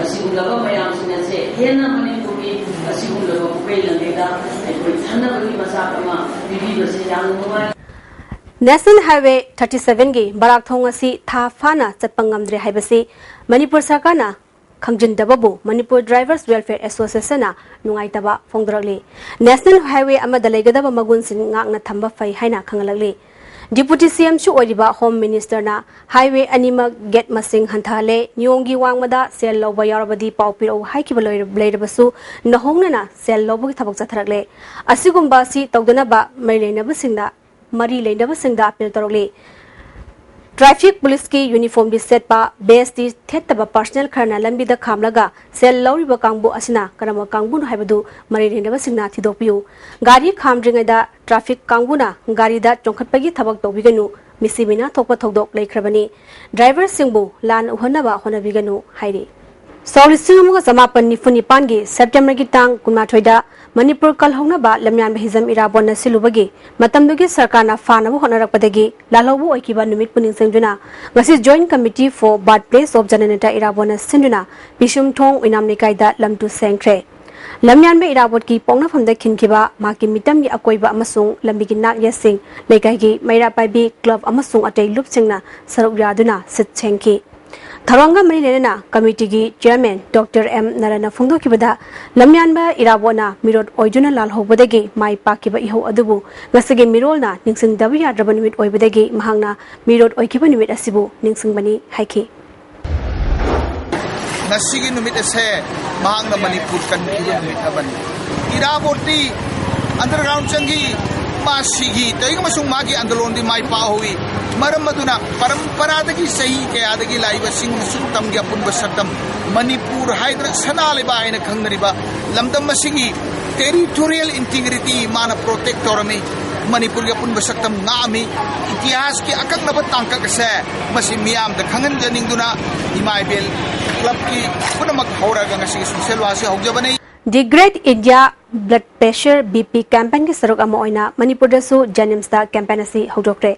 ꯑꯁꯤꯒꯨꯝꯂꯕ ꯃꯌꯥꯝꯁꯤꯡ ꯑꯁꯦ ꯍꯦꯟꯅ ꯃꯅꯤꯄꯨꯔꯒꯤ ꯑꯁꯤꯒꯨꯝꯂꯕ ꯄꯨꯀꯩ ꯂꯝꯒꯩꯗ ꯑꯩꯈꯣꯏ ꯊꯟꯅꯕꯒꯤ ꯃꯆꯥꯛ ꯑꯃ ꯄꯤꯕꯤꯕꯁꯤ ꯌꯥꯝꯅ ꯅꯨꯡꯉꯥꯏ꯫ ꯅꯦꯁꯅꯦꯜ ꯍꯥꯏꯋꯦ ꯊꯥꯔꯇꯤ ꯁꯚꯦꯟꯒꯤ ꯕꯔꯥꯛ ꯊꯣꯡ ꯑꯁꯤ ꯊꯥ ꯐꯥꯅ ꯆꯠꯄ ꯉꯝꯗ꯭ꯔꯦ ꯍꯥꯏꯕꯁꯤ ꯃꯅꯤꯄꯨꯔ ꯁꯔꯀꯥꯔꯅ ꯈꯪꯖꯤꯟꯗꯕꯕꯨ ꯃꯅꯤꯄꯨꯔ ꯗ꯭ꯔꯥꯏꯚꯔꯁ ꯋꯦꯜꯐꯤꯌꯔ ꯑꯦꯁꯣꯁꯤꯌꯦꯁꯟꯅ ꯅꯨꯡꯉꯥꯏꯇꯕ ꯐꯣꯡꯗꯣꯔꯛꯂꯤ꯫ ꯅꯦꯁꯅꯦꯜ ꯍꯥꯏꯋꯦ ꯑꯃꯗ ꯂꯩꯒꯗꯕ ꯃꯒꯨꯟꯁꯤꯡ ꯉꯥꯛꯅ ꯊꯝꯕ ꯐꯩ ꯍꯥꯏꯅ ꯈꯪꯍꯜꯂꯛꯂꯤ꯫ ꯗꯤꯄꯨꯇꯤ ꯁꯤ ꯑꯦꯝꯁꯨ ꯑꯣꯏꯔꯤꯕ ꯍꯣꯝ ꯃꯤꯅꯤꯁꯇꯔꯅ ꯍꯥꯏꯋꯦ ꯑꯅꯤꯃꯛ ꯒꯦꯠ ꯃꯁꯤꯡ ꯍꯟꯊꯍꯜꯂꯦ, ꯅꯤꯌꯣꯝꯒꯤ ꯋꯥꯡꯃꯗ ꯁꯦꯜ ꯂꯧꯕ ꯌꯥꯎꯔꯕꯗꯤ ꯄꯥꯎ ꯄꯤꯔꯛꯎ ꯍꯥꯏꯈꯤꯕ ꯂꯣꯏꯔ-, ꯂꯩꯔꯕꯁꯨ ꯅꯧꯍꯧꯅꯅ ꯁꯦꯜ ꯂꯧꯕꯒꯤ ꯊꯕꯛ ꯆꯠꯊꯔꯛꯂꯦ꯫ ꯑꯁꯤꯒꯨꯝꯕ ꯑꯁꯤ ꯇꯧꯗꯅꯕ ꯃꯔꯤ ꯂꯩꯅꯕꯁꯤꯡꯗ, ꯃꯔꯤ ꯂꯩꯅꯕꯁꯤꯡꯗ ꯑꯄꯤꯜ ꯇꯧꯔꯛꯂꯤ꯫ ꯇ꯭ꯔꯥꯐꯤꯛ ꯄꯨꯂꯤꯁꯀꯤ ꯌꯨꯅꯤꯐꯣꯔꯝꯗꯤ ꯁꯦꯠꯄ, ꯕꯦꯁꯇꯤ ꯊꯦꯠꯇꯕ ꯄꯥꯔꯁꯅꯦꯜ ꯈꯔꯅ ꯂꯝꯕꯤꯗ ꯈꯥꯝꯂꯒ ꯁꯦꯜ ꯂꯧꯔꯤꯕ ꯀꯥꯡꯕꯨ ꯑꯁꯤꯅ ꯀꯔꯝꯕ ꯀꯥꯡꯕꯨꯅꯣ ꯍꯥꯏꯕꯗꯨ ꯃꯔꯤ ꯂꯩꯅꯕꯁꯤꯡꯅ ꯊꯤꯗꯣꯛꯄꯤꯌꯨ꯫ ꯒꯥꯔꯤ ꯈꯥꯝꯗ꯭ꯔꯤꯉꯩꯗ ꯇ꯭ꯔꯥꯐꯤꯛ ꯀꯥꯡꯕꯨꯅ ꯒꯥꯔꯤꯗ ꯆꯣꯡꯈꯠꯄꯒꯤ ꯊꯕꯛ ꯇꯧꯕꯤꯒꯅꯨ꯫ ꯃꯤꯁꯤ ꯃꯤꯅꯥ ꯊꯣꯛꯄ ꯊꯧꯗꯣꯛ ꯂꯩꯈ꯭ꯔꯕꯅꯤ꯫ ꯗ꯭ꯔꯥꯏꯚꯔꯁꯤꯡꯕꯨ ꯂꯥꯟꯅ ꯎꯍꯟꯅꯕ ꯍꯣꯠꯅꯕꯤꯒꯅꯨ ꯍꯥꯏꯔꯤ꯫ ꯁꯣꯛ ꯂꯤꯁꯤꯡ ꯑꯃꯒ ꯆꯃꯥꯄꯟ ꯅꯤꯐꯨ ꯅꯤꯄꯥꯟꯒꯤ ꯁꯦꯞꯇꯦꯝꯕꯔꯒꯤ ꯇꯥꯡ ꯀꯨꯟꯃꯥꯊꯣꯏꯗ ꯃꯅꯤꯄꯨꯔ ꯀꯜꯍꯧꯅꯕ ꯂꯝꯌꯥꯟꯕ ꯍꯤꯖꯝ ꯏꯔꯥꯕꯣꯟꯅ ꯁꯤꯜꯂꯨꯕꯒꯤ ꯃꯇꯝꯗꯨꯒꯤ ꯁꯔꯀꯥꯔꯅ ꯐꯥꯅꯕ ꯍꯣꯠꯅꯔꯛꯄꯗꯒꯤ ꯂꯥꯜꯍꯧꯕ ꯑꯣꯏꯈꯤꯕ ꯅꯨꯃꯤꯠꯄꯨ ꯅꯤꯡꯁꯤꯡꯗꯨꯅ ꯉꯁꯤ Joint Committee for Birthplace of Jananeta Irabonna ꯁꯤꯟꯗꯨꯅ ꯄꯤꯁꯨꯝꯊꯣꯡ ꯑꯣꯏꯅꯥꯝ ꯂꯩꯀꯥꯏꯗ ꯂꯝꯇꯨ ꯁꯦꯡꯈ꯭ꯔꯦ꯫ ꯂꯝꯌꯥꯟꯕ ꯏꯔꯥꯕꯣꯠꯀꯤ ꯄꯣꯛꯅꯐꯝꯗ ꯈꯤꯟꯈꯤꯕ ꯃꯍꯥꯛꯀꯤ ꯃꯤꯇꯝꯒꯤ ꯑꯀꯣꯏꯕ ꯑꯃꯁꯨꯡ ꯂꯝꯕꯤꯒꯤ ꯅꯥꯛ ꯌꯦꯠꯁꯤꯡ ꯂꯩꯀꯥꯏꯒꯤ ꯃꯩꯔꯥ ꯄꯥꯏꯕꯤ ꯀ꯭ꯂꯕ ꯑꯃꯁꯨꯡ ꯑꯇꯩ ꯂꯨꯞꯁꯤꯡꯅ ꯁꯔꯨꯛ ꯌꯥꯗꯨꯅ ꯁꯤꯠ ꯁꯦꯡꯈꯤ꯫ ꯊꯧꯔꯝꯒ ꯃꯔꯤ ꯂꯩꯅꯅ ꯀꯃꯤꯇꯤꯒꯤ ꯆꯤꯌꯔꯃꯦꯟ ꯗꯣꯛꯇꯔ ꯑꯦꯝ ꯅꯔꯟꯅ ꯐꯣꯡꯗꯣꯛꯈꯤꯕꯗ, ꯂꯝꯌꯥꯟꯕ ꯏꯔꯥꯕꯣꯠꯅ ꯃꯤꯔꯣꯠ ꯑꯣꯏꯗꯨꯅ ꯂꯥꯜꯍꯧꯕꯗꯒꯤ ꯃꯥꯏ ꯄꯥꯛꯈꯤꯕ ꯏꯍꯧ ꯑꯗꯨꯕꯨ ꯉꯁꯤꯒꯤ ꯃꯤꯔꯣꯜꯅ ꯅꯤꯡꯁꯤꯡꯗꯕ ꯌꯥꯗ꯭ꯔꯕ ꯅꯨꯃꯤꯠ ꯑꯣꯏꯕꯗꯒꯤ ꯃꯍꯥꯛꯅ ꯃꯤꯔꯣꯠ ꯑꯣꯏꯈꯤꯕ ꯅꯨꯃꯤꯠ ꯑꯁꯤꯕꯨ ꯅꯤꯡꯁꯤꯡꯕꯅꯤ ꯍꯥꯏꯈꯤ꯫ ꯉꯁꯤꯒꯤ ꯅꯨꯃꯤꯠ ꯑꯁꯦ ꯃꯍꯥꯛꯅ ꯃꯅꯤꯄꯨꯔ ꯀꯟꯈꯤꯕ ꯅꯨꯃꯤꯠ ꯑꯃꯅꯤ꯫ ꯏꯔꯥꯕꯣꯠꯇꯤ ꯑꯟꯗꯔꯒ꯭ꯔꯥꯎꯟ ꯆꯪꯈꯤ, ꯃꯥ ꯁꯤꯈꯤ꯫ ꯇꯧꯏꯒꯨꯝꯕꯁꯨꯡ ꯃꯥꯒꯤ ꯑꯟꯗꯣꯂꯣꯟꯗꯤ ꯃꯥꯏ ꯄꯥꯛꯍꯧꯏ꯫ ꯃꯔꯝ ꯑꯗꯨꯅ ꯄꯔꯝꯄꯔꯥꯗꯒꯤ ꯆꯍꯤ ꯀꯌꯥꯗꯒꯤ ꯂꯥꯛꯏꯕ ꯆꯤꯡ ꯃꯆꯨ ꯇꯝꯒꯤ ꯑꯄꯨꯟꯕ ꯁꯛꯇꯝ, ꯃꯅꯤꯄꯨꯔ ꯍꯥꯏꯗꯅ ꯁꯅꯥ ꯂꯩꯕꯥꯛ ꯍꯥꯏꯅ ꯈꯪꯅꯔꯤꯕ ꯂꯝꯗꯝ ꯑꯁꯤꯒꯤ territorial integrity ꯃꯥꯅ protect ꯇꯧꯔꯝꯃꯤ꯫ ꯃꯅꯤꯄꯨꯔꯒꯤ ꯑꯄꯨꯟꯕ ꯁꯛꯇꯝ ꯉꯥꯛꯑꯝꯃꯤ꯫ ꯏꯇꯤꯍꯥꯁꯀꯤ ꯑꯀꯛꯅꯕ ꯇꯥꯡꯀꯛ ꯑꯁꯦ ꯃꯁꯤ ꯃꯤꯌꯥꯝꯗ ꯈꯪꯍꯟꯖꯅꯤꯡꯗꯨꯅ ꯏꯃꯥ ꯏꯕꯦꯜ ꯀ꯭ꯂꯕꯀꯤ ꯄꯨꯝꯅꯃꯛ ꯍꯧꯔꯒ ꯉꯁꯤꯒꯤ social ꯋꯥꯁꯤ ꯍꯧꯖꯕꯅꯤ꯫ The Great India Blood Pressure, B P campaignꯒꯤ ꯁꯔꯨꯛ ꯑꯃ ꯑꯣꯏꯅ ꯃꯅꯤꯄꯨꯔꯗꯁꯨ ꯖꯦꯅꯤꯝꯁꯇ campaign ꯑꯁꯤ ꯍꯧꯗꯣꯛꯈ꯭ꯔꯦ꯫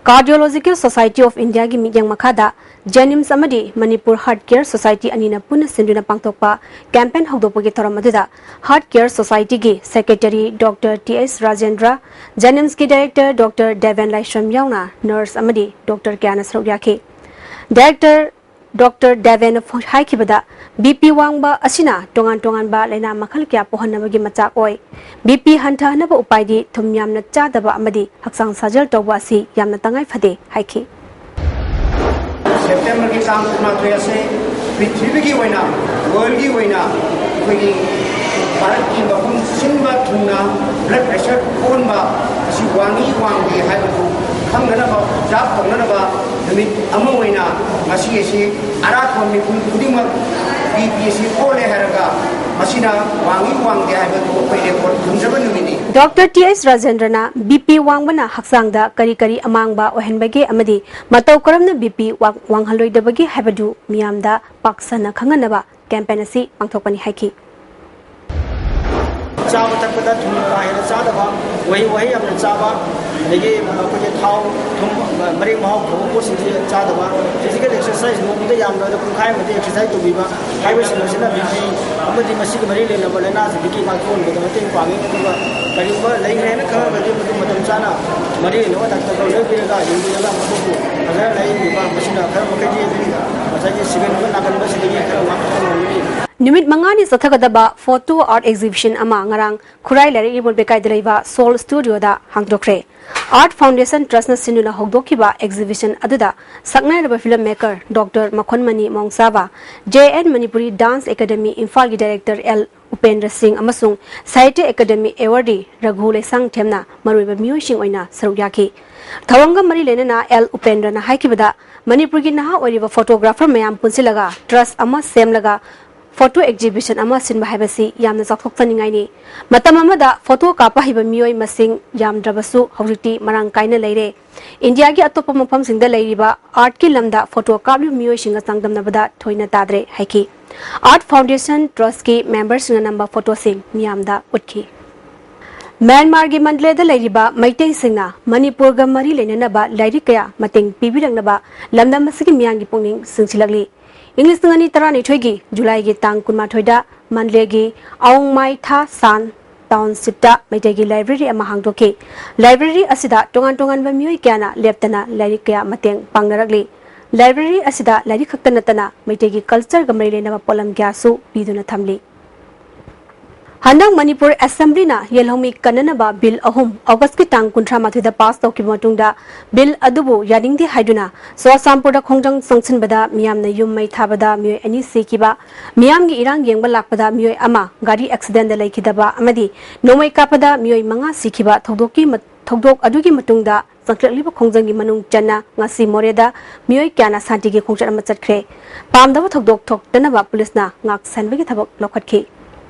Cardiological Society of Indiaꯒꯤ ꯃꯤꯠꯌꯦꯡ ꯃꯈꯥꯗ ꯖꯦꯅꯤꯝꯁ ꯑꯃꯗꯤ ꯃꯅꯤꯄꯨꯔ Heart Care Society ꯑꯅꯤꯅ ꯄꯨꯟꯅ ꯁꯤꯟꯗꯨꯅ ꯄꯥꯡꯊꯣꯛꯄ campaign ꯍꯧꯗꯣꯛꯄꯒꯤ ꯊꯧꯔꯝ ꯑꯗꯨꯗ Heart Care Societyꯒꯤ secretary doctor T H Rajendra, ꯖꯦꯅꯤꯝꯁꯀꯤ director ꯗꯣꯛꯇꯔ ꯗꯦꯕꯦꯟ ꯂꯥꯏꯁ꯭ꯔꯝ ꯌꯥꯎꯅ nurse ꯑꯃꯗꯤ ꯗꯣꯛꯇꯔ ꯀꯌꯥꯅ ꯁꯔꯨꯛ ꯌꯥꯈꯤ꯫ Director ꯗꯣꯛꯇꯔ ꯗꯦꯕꯦꯟꯅ ꯐꯣ-, ꯍꯥꯏꯈꯤꯕꯗ, B P ꯋꯥꯡꯕ ꯑꯁꯤꯅ ꯇꯣꯉꯥꯟ ꯇꯣꯉꯥꯟꯕ ꯂꯥꯏꯅꯥ ꯃꯈꯜ ꯀꯌꯥ ꯄꯣꯛꯍꯟꯅꯕꯒꯤ ꯃꯆꯥꯛ ꯑꯣꯏ꯫ B P ꯍꯟꯊꯍꯟꯅꯕ ꯎꯄꯥꯏꯗꯤ ꯊꯨꯝ ꯌꯥꯝꯅ ꯆꯥꯗꯕ ꯑꯃꯗꯤ ꯍꯛꯆꯥꯡ ꯁꯥꯖꯦꯜ ꯇꯧꯕ ꯑꯁꯤ ꯌꯥꯝꯅ ꯇꯉꯥꯏ ꯐꯗꯦ ꯍꯥꯏꯈꯤ꯫ ꯁꯦꯞꯇꯦꯝꯕꯔꯒꯤ ꯇꯥꯡ ꯀꯨꯟꯃꯥꯊꯣꯏ ꯑꯁꯦ ꯄ꯭ꯔꯤꯊꯤꯕꯤꯒꯤ ꯑꯣꯏꯅ, worldꯒꯤ ꯑꯣꯏꯅ ꯑꯩꯈꯣꯏꯒꯤ ꯚꯥꯔꯠꯀꯤ ꯃꯐꯝ ꯁꯤꯟꯕ ꯊꯨꯡꯅ blood pressure ꯑꯣꯟꯕ ꯑꯁꯤ ꯋꯥꯡꯉꯤ ꯋꯥꯡꯗꯦ ꯍꯥꯏꯕꯗꯨ ꯈꯪꯅꯅꯕ, observe ꯇꯧꯅꯅꯕ ꯅꯨꯃꯤꯠ ꯑꯃ ꯑꯣꯏꯅ ꯉꯁꯤ ꯑꯁꯤ ꯑꯔꯥꯛꯄ ꯃꯤꯄꯨꯝ ꯈꯨꯗꯤꯡꯃꯛ B P ꯑꯁꯤ ꯑꯣꯜꯂꯦ ꯍꯥꯏꯔꯒ ꯃꯁꯤꯅ ꯋꯥꯡꯉꯤ ꯋꯥꯡꯗꯦ ꯍꯥꯏꯕꯗꯨ ꯑꯩꯈꯣꯏ record ꯊꯝꯖꯕ ꯅꯨꯃꯤꯠꯅꯤ꯫ ꯗꯣꯛꯇꯔ ꯇꯤ ꯑꯩꯆ ꯔꯥꯖꯦꯟꯗ꯭ꯔꯅ B P ꯋꯥꯡꯕꯅ ꯍꯛꯆꯥꯡꯗ ꯀꯔꯤ ꯀꯔꯤ ꯑꯃꯥꯡꯕ ꯑꯣꯏꯍꯟꯕꯒꯦ ꯑꯃꯗꯤ ꯃꯇꯧ ꯀꯔꯝꯅ B P ꯋꯥꯡ-, ꯋꯥꯡꯍꯜꯂꯣꯏꯗꯕꯒꯦ ꯍꯥꯏꯕꯗꯨ ꯃꯤꯌꯥꯝꯗ ꯄꯥꯛ ꯁꯟꯅ ꯈꯪꯍꯟꯅꯕ campaign ꯑꯁꯤ ꯄꯥꯡꯊꯣꯛꯄꯅꯤ ꯍꯥꯏꯈꯤ꯫ ꯆꯥꯕ ꯊꯛꯄꯗ ꯊꯨꯝ ꯀꯥ ꯍꯦꯟꯅ ꯆꯥꯗꯕ, ꯋꯥꯍꯩ ꯋꯥꯍꯩ ꯌꯥꯝꯅ ꯆꯥꯕ, ꯑꯗꯒꯤ ꯑꯩꯈꯣꯏꯒꯤ ꯊꯥꯎ, ꯊꯨꯝ, ꯃꯔꯤ ꯃꯍꯥꯎ ꯐꯕ ꯄꯣꯠꯁꯤꯡꯁꯤ ꯆꯥꯗꯕ, physical exercise ꯅꯣꯡꯃꯗ ꯌꯥꯝꯗ꯭ꯔꯕꯗ ꯄꯨꯡꯈꯥꯏ ꯑꯃꯗꯤ exercise ꯇꯧꯕꯤꯕ ꯍꯥꯏꯕꯁꯤꯡ ꯑꯁꯤꯅ BP ꯑꯃꯗꯤ ꯃꯁꯤꯒ ꯃꯔꯤ ꯂꯩꯅꯕ ꯂꯥꯏꯅꯥꯁꯤꯡꯗꯒꯤ ꯉꯥꯛꯊꯣꯛꯍꯟꯕꯗ ꯃꯇꯦꯡ ꯄꯥꯡꯉꯤ꯫ ꯑꯗꯨꯒ ꯀꯔꯤꯒꯨꯝꯕ ꯂꯩꯈ꯭ꯔꯦꯅ ꯈꯪꯉꯒꯗꯤ ꯃꯗꯨ ꯃꯇꯝ ꯆꯥꯅ ꯃꯔꯤ ꯂꯩꯅꯕ ꯗꯥꯛꯇꯔꯗ ꯂꯣꯏꯕꯤꯔꯒ ꯌꯦꯡꯕꯤꯔꯒ ꯃꯈꯣꯏꯕꯨ ꯐꯖꯅ ꯂꯥꯌꯦꯡꯕꯤꯕ ꯃꯁꯤꯅ ꯈꯔ ꯃꯈꯩꯗꯤ ꯑꯗꯨꯝ ꯉꯁꯥꯏꯒꯤ ꯁꯤꯒꯟꯕ ꯅꯥꯒꯟꯕꯁꯤꯗꯒꯤ ꯈꯔ ꯉꯥꯛꯊꯣꯛꯄ ꯉꯝꯒꯅꯤ꯫ ꯅꯨꯃꯤꯠ ꯃꯉꯥꯅꯤ ꯆꯠꯊꯒꯗꯕ photo art exhibition ꯑꯃ ꯉꯔꯥꯡ ꯈꯨꯔꯥꯏ ꯂꯥꯏꯔꯤꯛ ꯌꯣꯟꯐꯝ ꯂꯩꯀꯥꯏꯗ ꯂꯩꯕ Soul Studio ꯗ ꯍꯥꯡꯗꯣꯛꯈ꯭ꯔꯦ꯫ Art Foundation Trust ꯅ ꯁꯤꯟꯗꯨꯅ ꯍꯧꯗꯣꯛꯈꯤꯕ exhibition ꯑꯗꯨꯗ ꯁꯛꯅꯥꯏꯔꯕ film maker Doctor ꯃꯈꯣꯟꯃꯅꯤ ꯃꯣꯡꯆꯥꯕ, J N Manipuri Dance Academy ꯏꯝꯐꯥꯜꯒꯤ director L ꯎꯄꯦꯟꯗ꯭ꯔ ꯁꯤꯡ ꯑꯃꯁꯨꯡ ꯁꯥꯍꯤꯇ꯭ꯌ ꯑꯦꯀꯥꯗꯦꯃꯤ awardee ꯔꯘꯨ ꯂꯩꯁꯥꯡꯊꯦꯝꯅ ꯃꯔꯨꯑꯣꯏꯕ ꯃꯤꯑꯣꯏꯁꯤꯡ ꯑꯣꯏꯅ ꯁꯔꯨꯛ ꯌꯥꯈꯤ꯫ ꯊꯧꯔꯝꯒ ꯃꯔꯤ ꯂꯩꯅꯅ L ꯎꯄꯦꯟꯗ꯭ꯔꯅ ꯍꯥꯏꯈꯤꯕꯗ, ꯃꯅꯤꯄꯨꯔꯒꯤ ꯅꯍꯥ ꯑꯣꯏꯔꯤꯕ photographer ꯃꯌꯥꯝ ꯄꯨꯟꯁꯤꯜꯂꯒ trust ꯑꯃ ꯁꯦꯝꯂꯒ photo exhibition ꯑꯃ ꯁꯤꯟꯕ ꯍꯥꯏꯕꯁꯤ ꯌꯥꯝꯅ ꯆꯥꯎꯊꯣꯛꯆꯅꯤꯡꯉꯥꯏꯅꯤ꯫ ꯃꯇꯝ ꯑꯃꯗ photo ꯀꯥꯞꯄ ꯍꯩꯕ ꯃꯤꯑꯣꯏ ꯃꯁꯤꯡ ꯌꯥꯝꯗ꯭ꯔꯕꯁꯨ ꯍꯧꯖꯤꯛꯇꯤ ꯃꯔꯥꯡ ꯀꯥꯏꯅ ꯂꯩꯔꯦ꯫ ꯏꯟꯗꯤꯌꯥꯒꯤ ꯑꯇꯣꯞꯄ ꯃꯐꯝꯁꯤꯡꯗ ꯂꯩꯔꯤꯕ artꯀꯤ ꯂꯝꯗ photo ꯀꯥꯞꯂꯤꯕ ꯃꯤꯑꯣꯏꯁꯤꯡꯒ ꯆꯥꯡꯗꯝꯅꯕꯗ ꯊꯣꯏꯅ ꯇꯥꯗ꯭ꯔꯦ ꯍꯥꯏꯈꯤ꯫ Art Foundation Trustꯀꯤ memberꯁꯤꯡꯅ ꯅꯝꯕ photoꯁꯤꯡ ꯃꯤꯌꯥꯝꯗ ꯎꯠꯈꯤ꯫ ꯃ꯭ꯌꯥꯟꯃꯥꯔꯒꯤ ꯃꯟꯗꯂꯦꯗ ꯂꯩꯔꯤꯕ ꯃꯩꯇꯩꯁꯤꯡꯅ ꯃꯅꯤꯄꯨꯔꯒ ꯃꯔꯤ ꯂꯩꯅꯅꯕ ꯂꯥꯏꯔꯤꯛ ꯀꯌꯥ ꯃꯇꯦꯡ ꯄꯤꯕꯤꯔꯛꯅꯕ ꯂꯝꯗꯝ ꯑꯁꯤꯒꯤ ꯃꯤꯌꯥꯝꯒꯤ ꯄꯨꯛꯅꯤꯡ ꯆꯤꯡꯁꯤꯜꯂꯛꯂꯤ꯫ ꯏꯪ ꯂꯤꯁꯤꯡ ꯑꯅꯤ ꯇꯔꯥꯅꯤꯊꯣꯏꯒꯤ ꯖꯨꯂꯥꯏꯒꯤ ꯇꯥꯡ ꯀꯨꯟꯃꯥꯊꯣꯏꯗ ꯃꯟꯗꯂꯦꯒꯤ ꯑꯋꯣꯡꯃꯥꯏ ꯊꯥ ꯁꯥꯟ townshipꯇ ꯃꯩꯇꯩꯒꯤ library ꯑꯃ ꯍꯥꯡꯗꯣꯛꯈꯤ꯫ Library ꯑꯁꯤꯗ ꯇꯣꯉꯥꯟ ꯇꯣꯉꯥꯟꯕ ꯃꯤꯑꯣꯏ ꯀꯌꯥꯅ ꯂꯦꯞꯇꯅ ꯂꯥꯏꯔꯤꯛ ꯀꯌꯥ ꯃꯇꯦꯡ ꯄꯥꯡꯅꯔꯛꯂꯤ꯫ Library ꯑꯁꯤꯗ ꯂꯥꯏꯔꯤꯛ ꯈꯛꯇ ꯅꯠꯇꯅ ꯃꯩꯇꯩꯒꯤ cultureꯒ ꯃꯔꯤ ꯂꯩꯅꯕ ꯄꯣꯠꯂꯝ ꯀꯌꯥꯁꯨ ꯄꯤꯗꯨꯅ ꯊꯝꯂꯤ꯫ ꯍꯟꯗꯛ ꯃꯅꯤꯄꯨꯔ Assemblyꯅ ꯌꯦꯜꯍꯧꯃꯤ ꯀꯟꯅꯅꯕ bill ꯑꯍꯨꯝ Augustꯀꯤ ꯇꯥꯡ ꯀꯨꯟꯊ꯭ꯔꯥ ꯃꯥꯊꯣꯏꯗ pass ꯇꯧꯈꯤꯕ ꯃꯇꯨꯡꯗ, bill ꯑꯗꯨꯕꯨ ꯌꯥꯅꯤꯡꯗꯦ ꯍꯥꯏꯗꯨꯅ ꯆꯨꯔꯆꯥꯟꯄꯨꯔꯗ ꯈꯣꯡꯖꯪ ꯆꯪꯁꯤꯟꯕꯗ ꯃꯤꯌꯥꯝꯅ ꯌꯨꯝ ꯃꯩ ꯊꯥꯕꯗ ꯃꯤꯑꯣꯏ ꯑꯅꯤ ꯁꯤꯈꯤꯕ, ꯃꯤꯌꯥꯝꯒꯤ ꯏꯔꯥꯡ ꯌꯦꯡꯕ ꯂꯥꯛꯄꯗ ꯃꯤꯑꯣꯏ ꯑꯃ ꯒꯥꯔꯤ accidentꯗ ꯂꯩꯈꯤꯗꯕ ꯑꯃꯗꯤ ꯅꯣꯡꯃꯩ ꯀꯥꯞꯄꯗ ꯃꯤꯑꯣꯏ ꯃꯉꯥ ꯁꯤꯈꯤꯕ ꯊꯧꯗꯣꯛꯀꯤ ꯃ-, ꯊꯧꯗꯣꯛ ꯑꯗꯨꯒꯤ ꯃꯇꯨꯡꯗ ꯆꯪꯁꯤꯜꯂꯛꯂꯤꯕ ꯈꯣꯡꯖꯪꯒꯤ ꯃꯅꯨꯡ ꯆꯟꯅ ꯉꯁꯤ ꯃꯣꯔꯦꯗ ꯃꯤꯑꯣꯏ ꯀꯌꯥꯅ ꯁꯥꯟꯇꯤꯒꯤ ꯈꯣꯡꯆꯠ ꯑꯃ ꯆꯠꯈ꯭ꯔꯦ꯫ ꯄꯥꯝꯗꯕ ꯊꯧꯗꯣꯛ ꯊꯣꯛꯇꯅꯕ ꯄꯨꯂꯤꯁꯅ ꯉꯥꯛ ꯁꯦꯟꯕꯒꯤ ꯊꯕꯛ ꯂꯧꯈꯠꯈꯤ꯫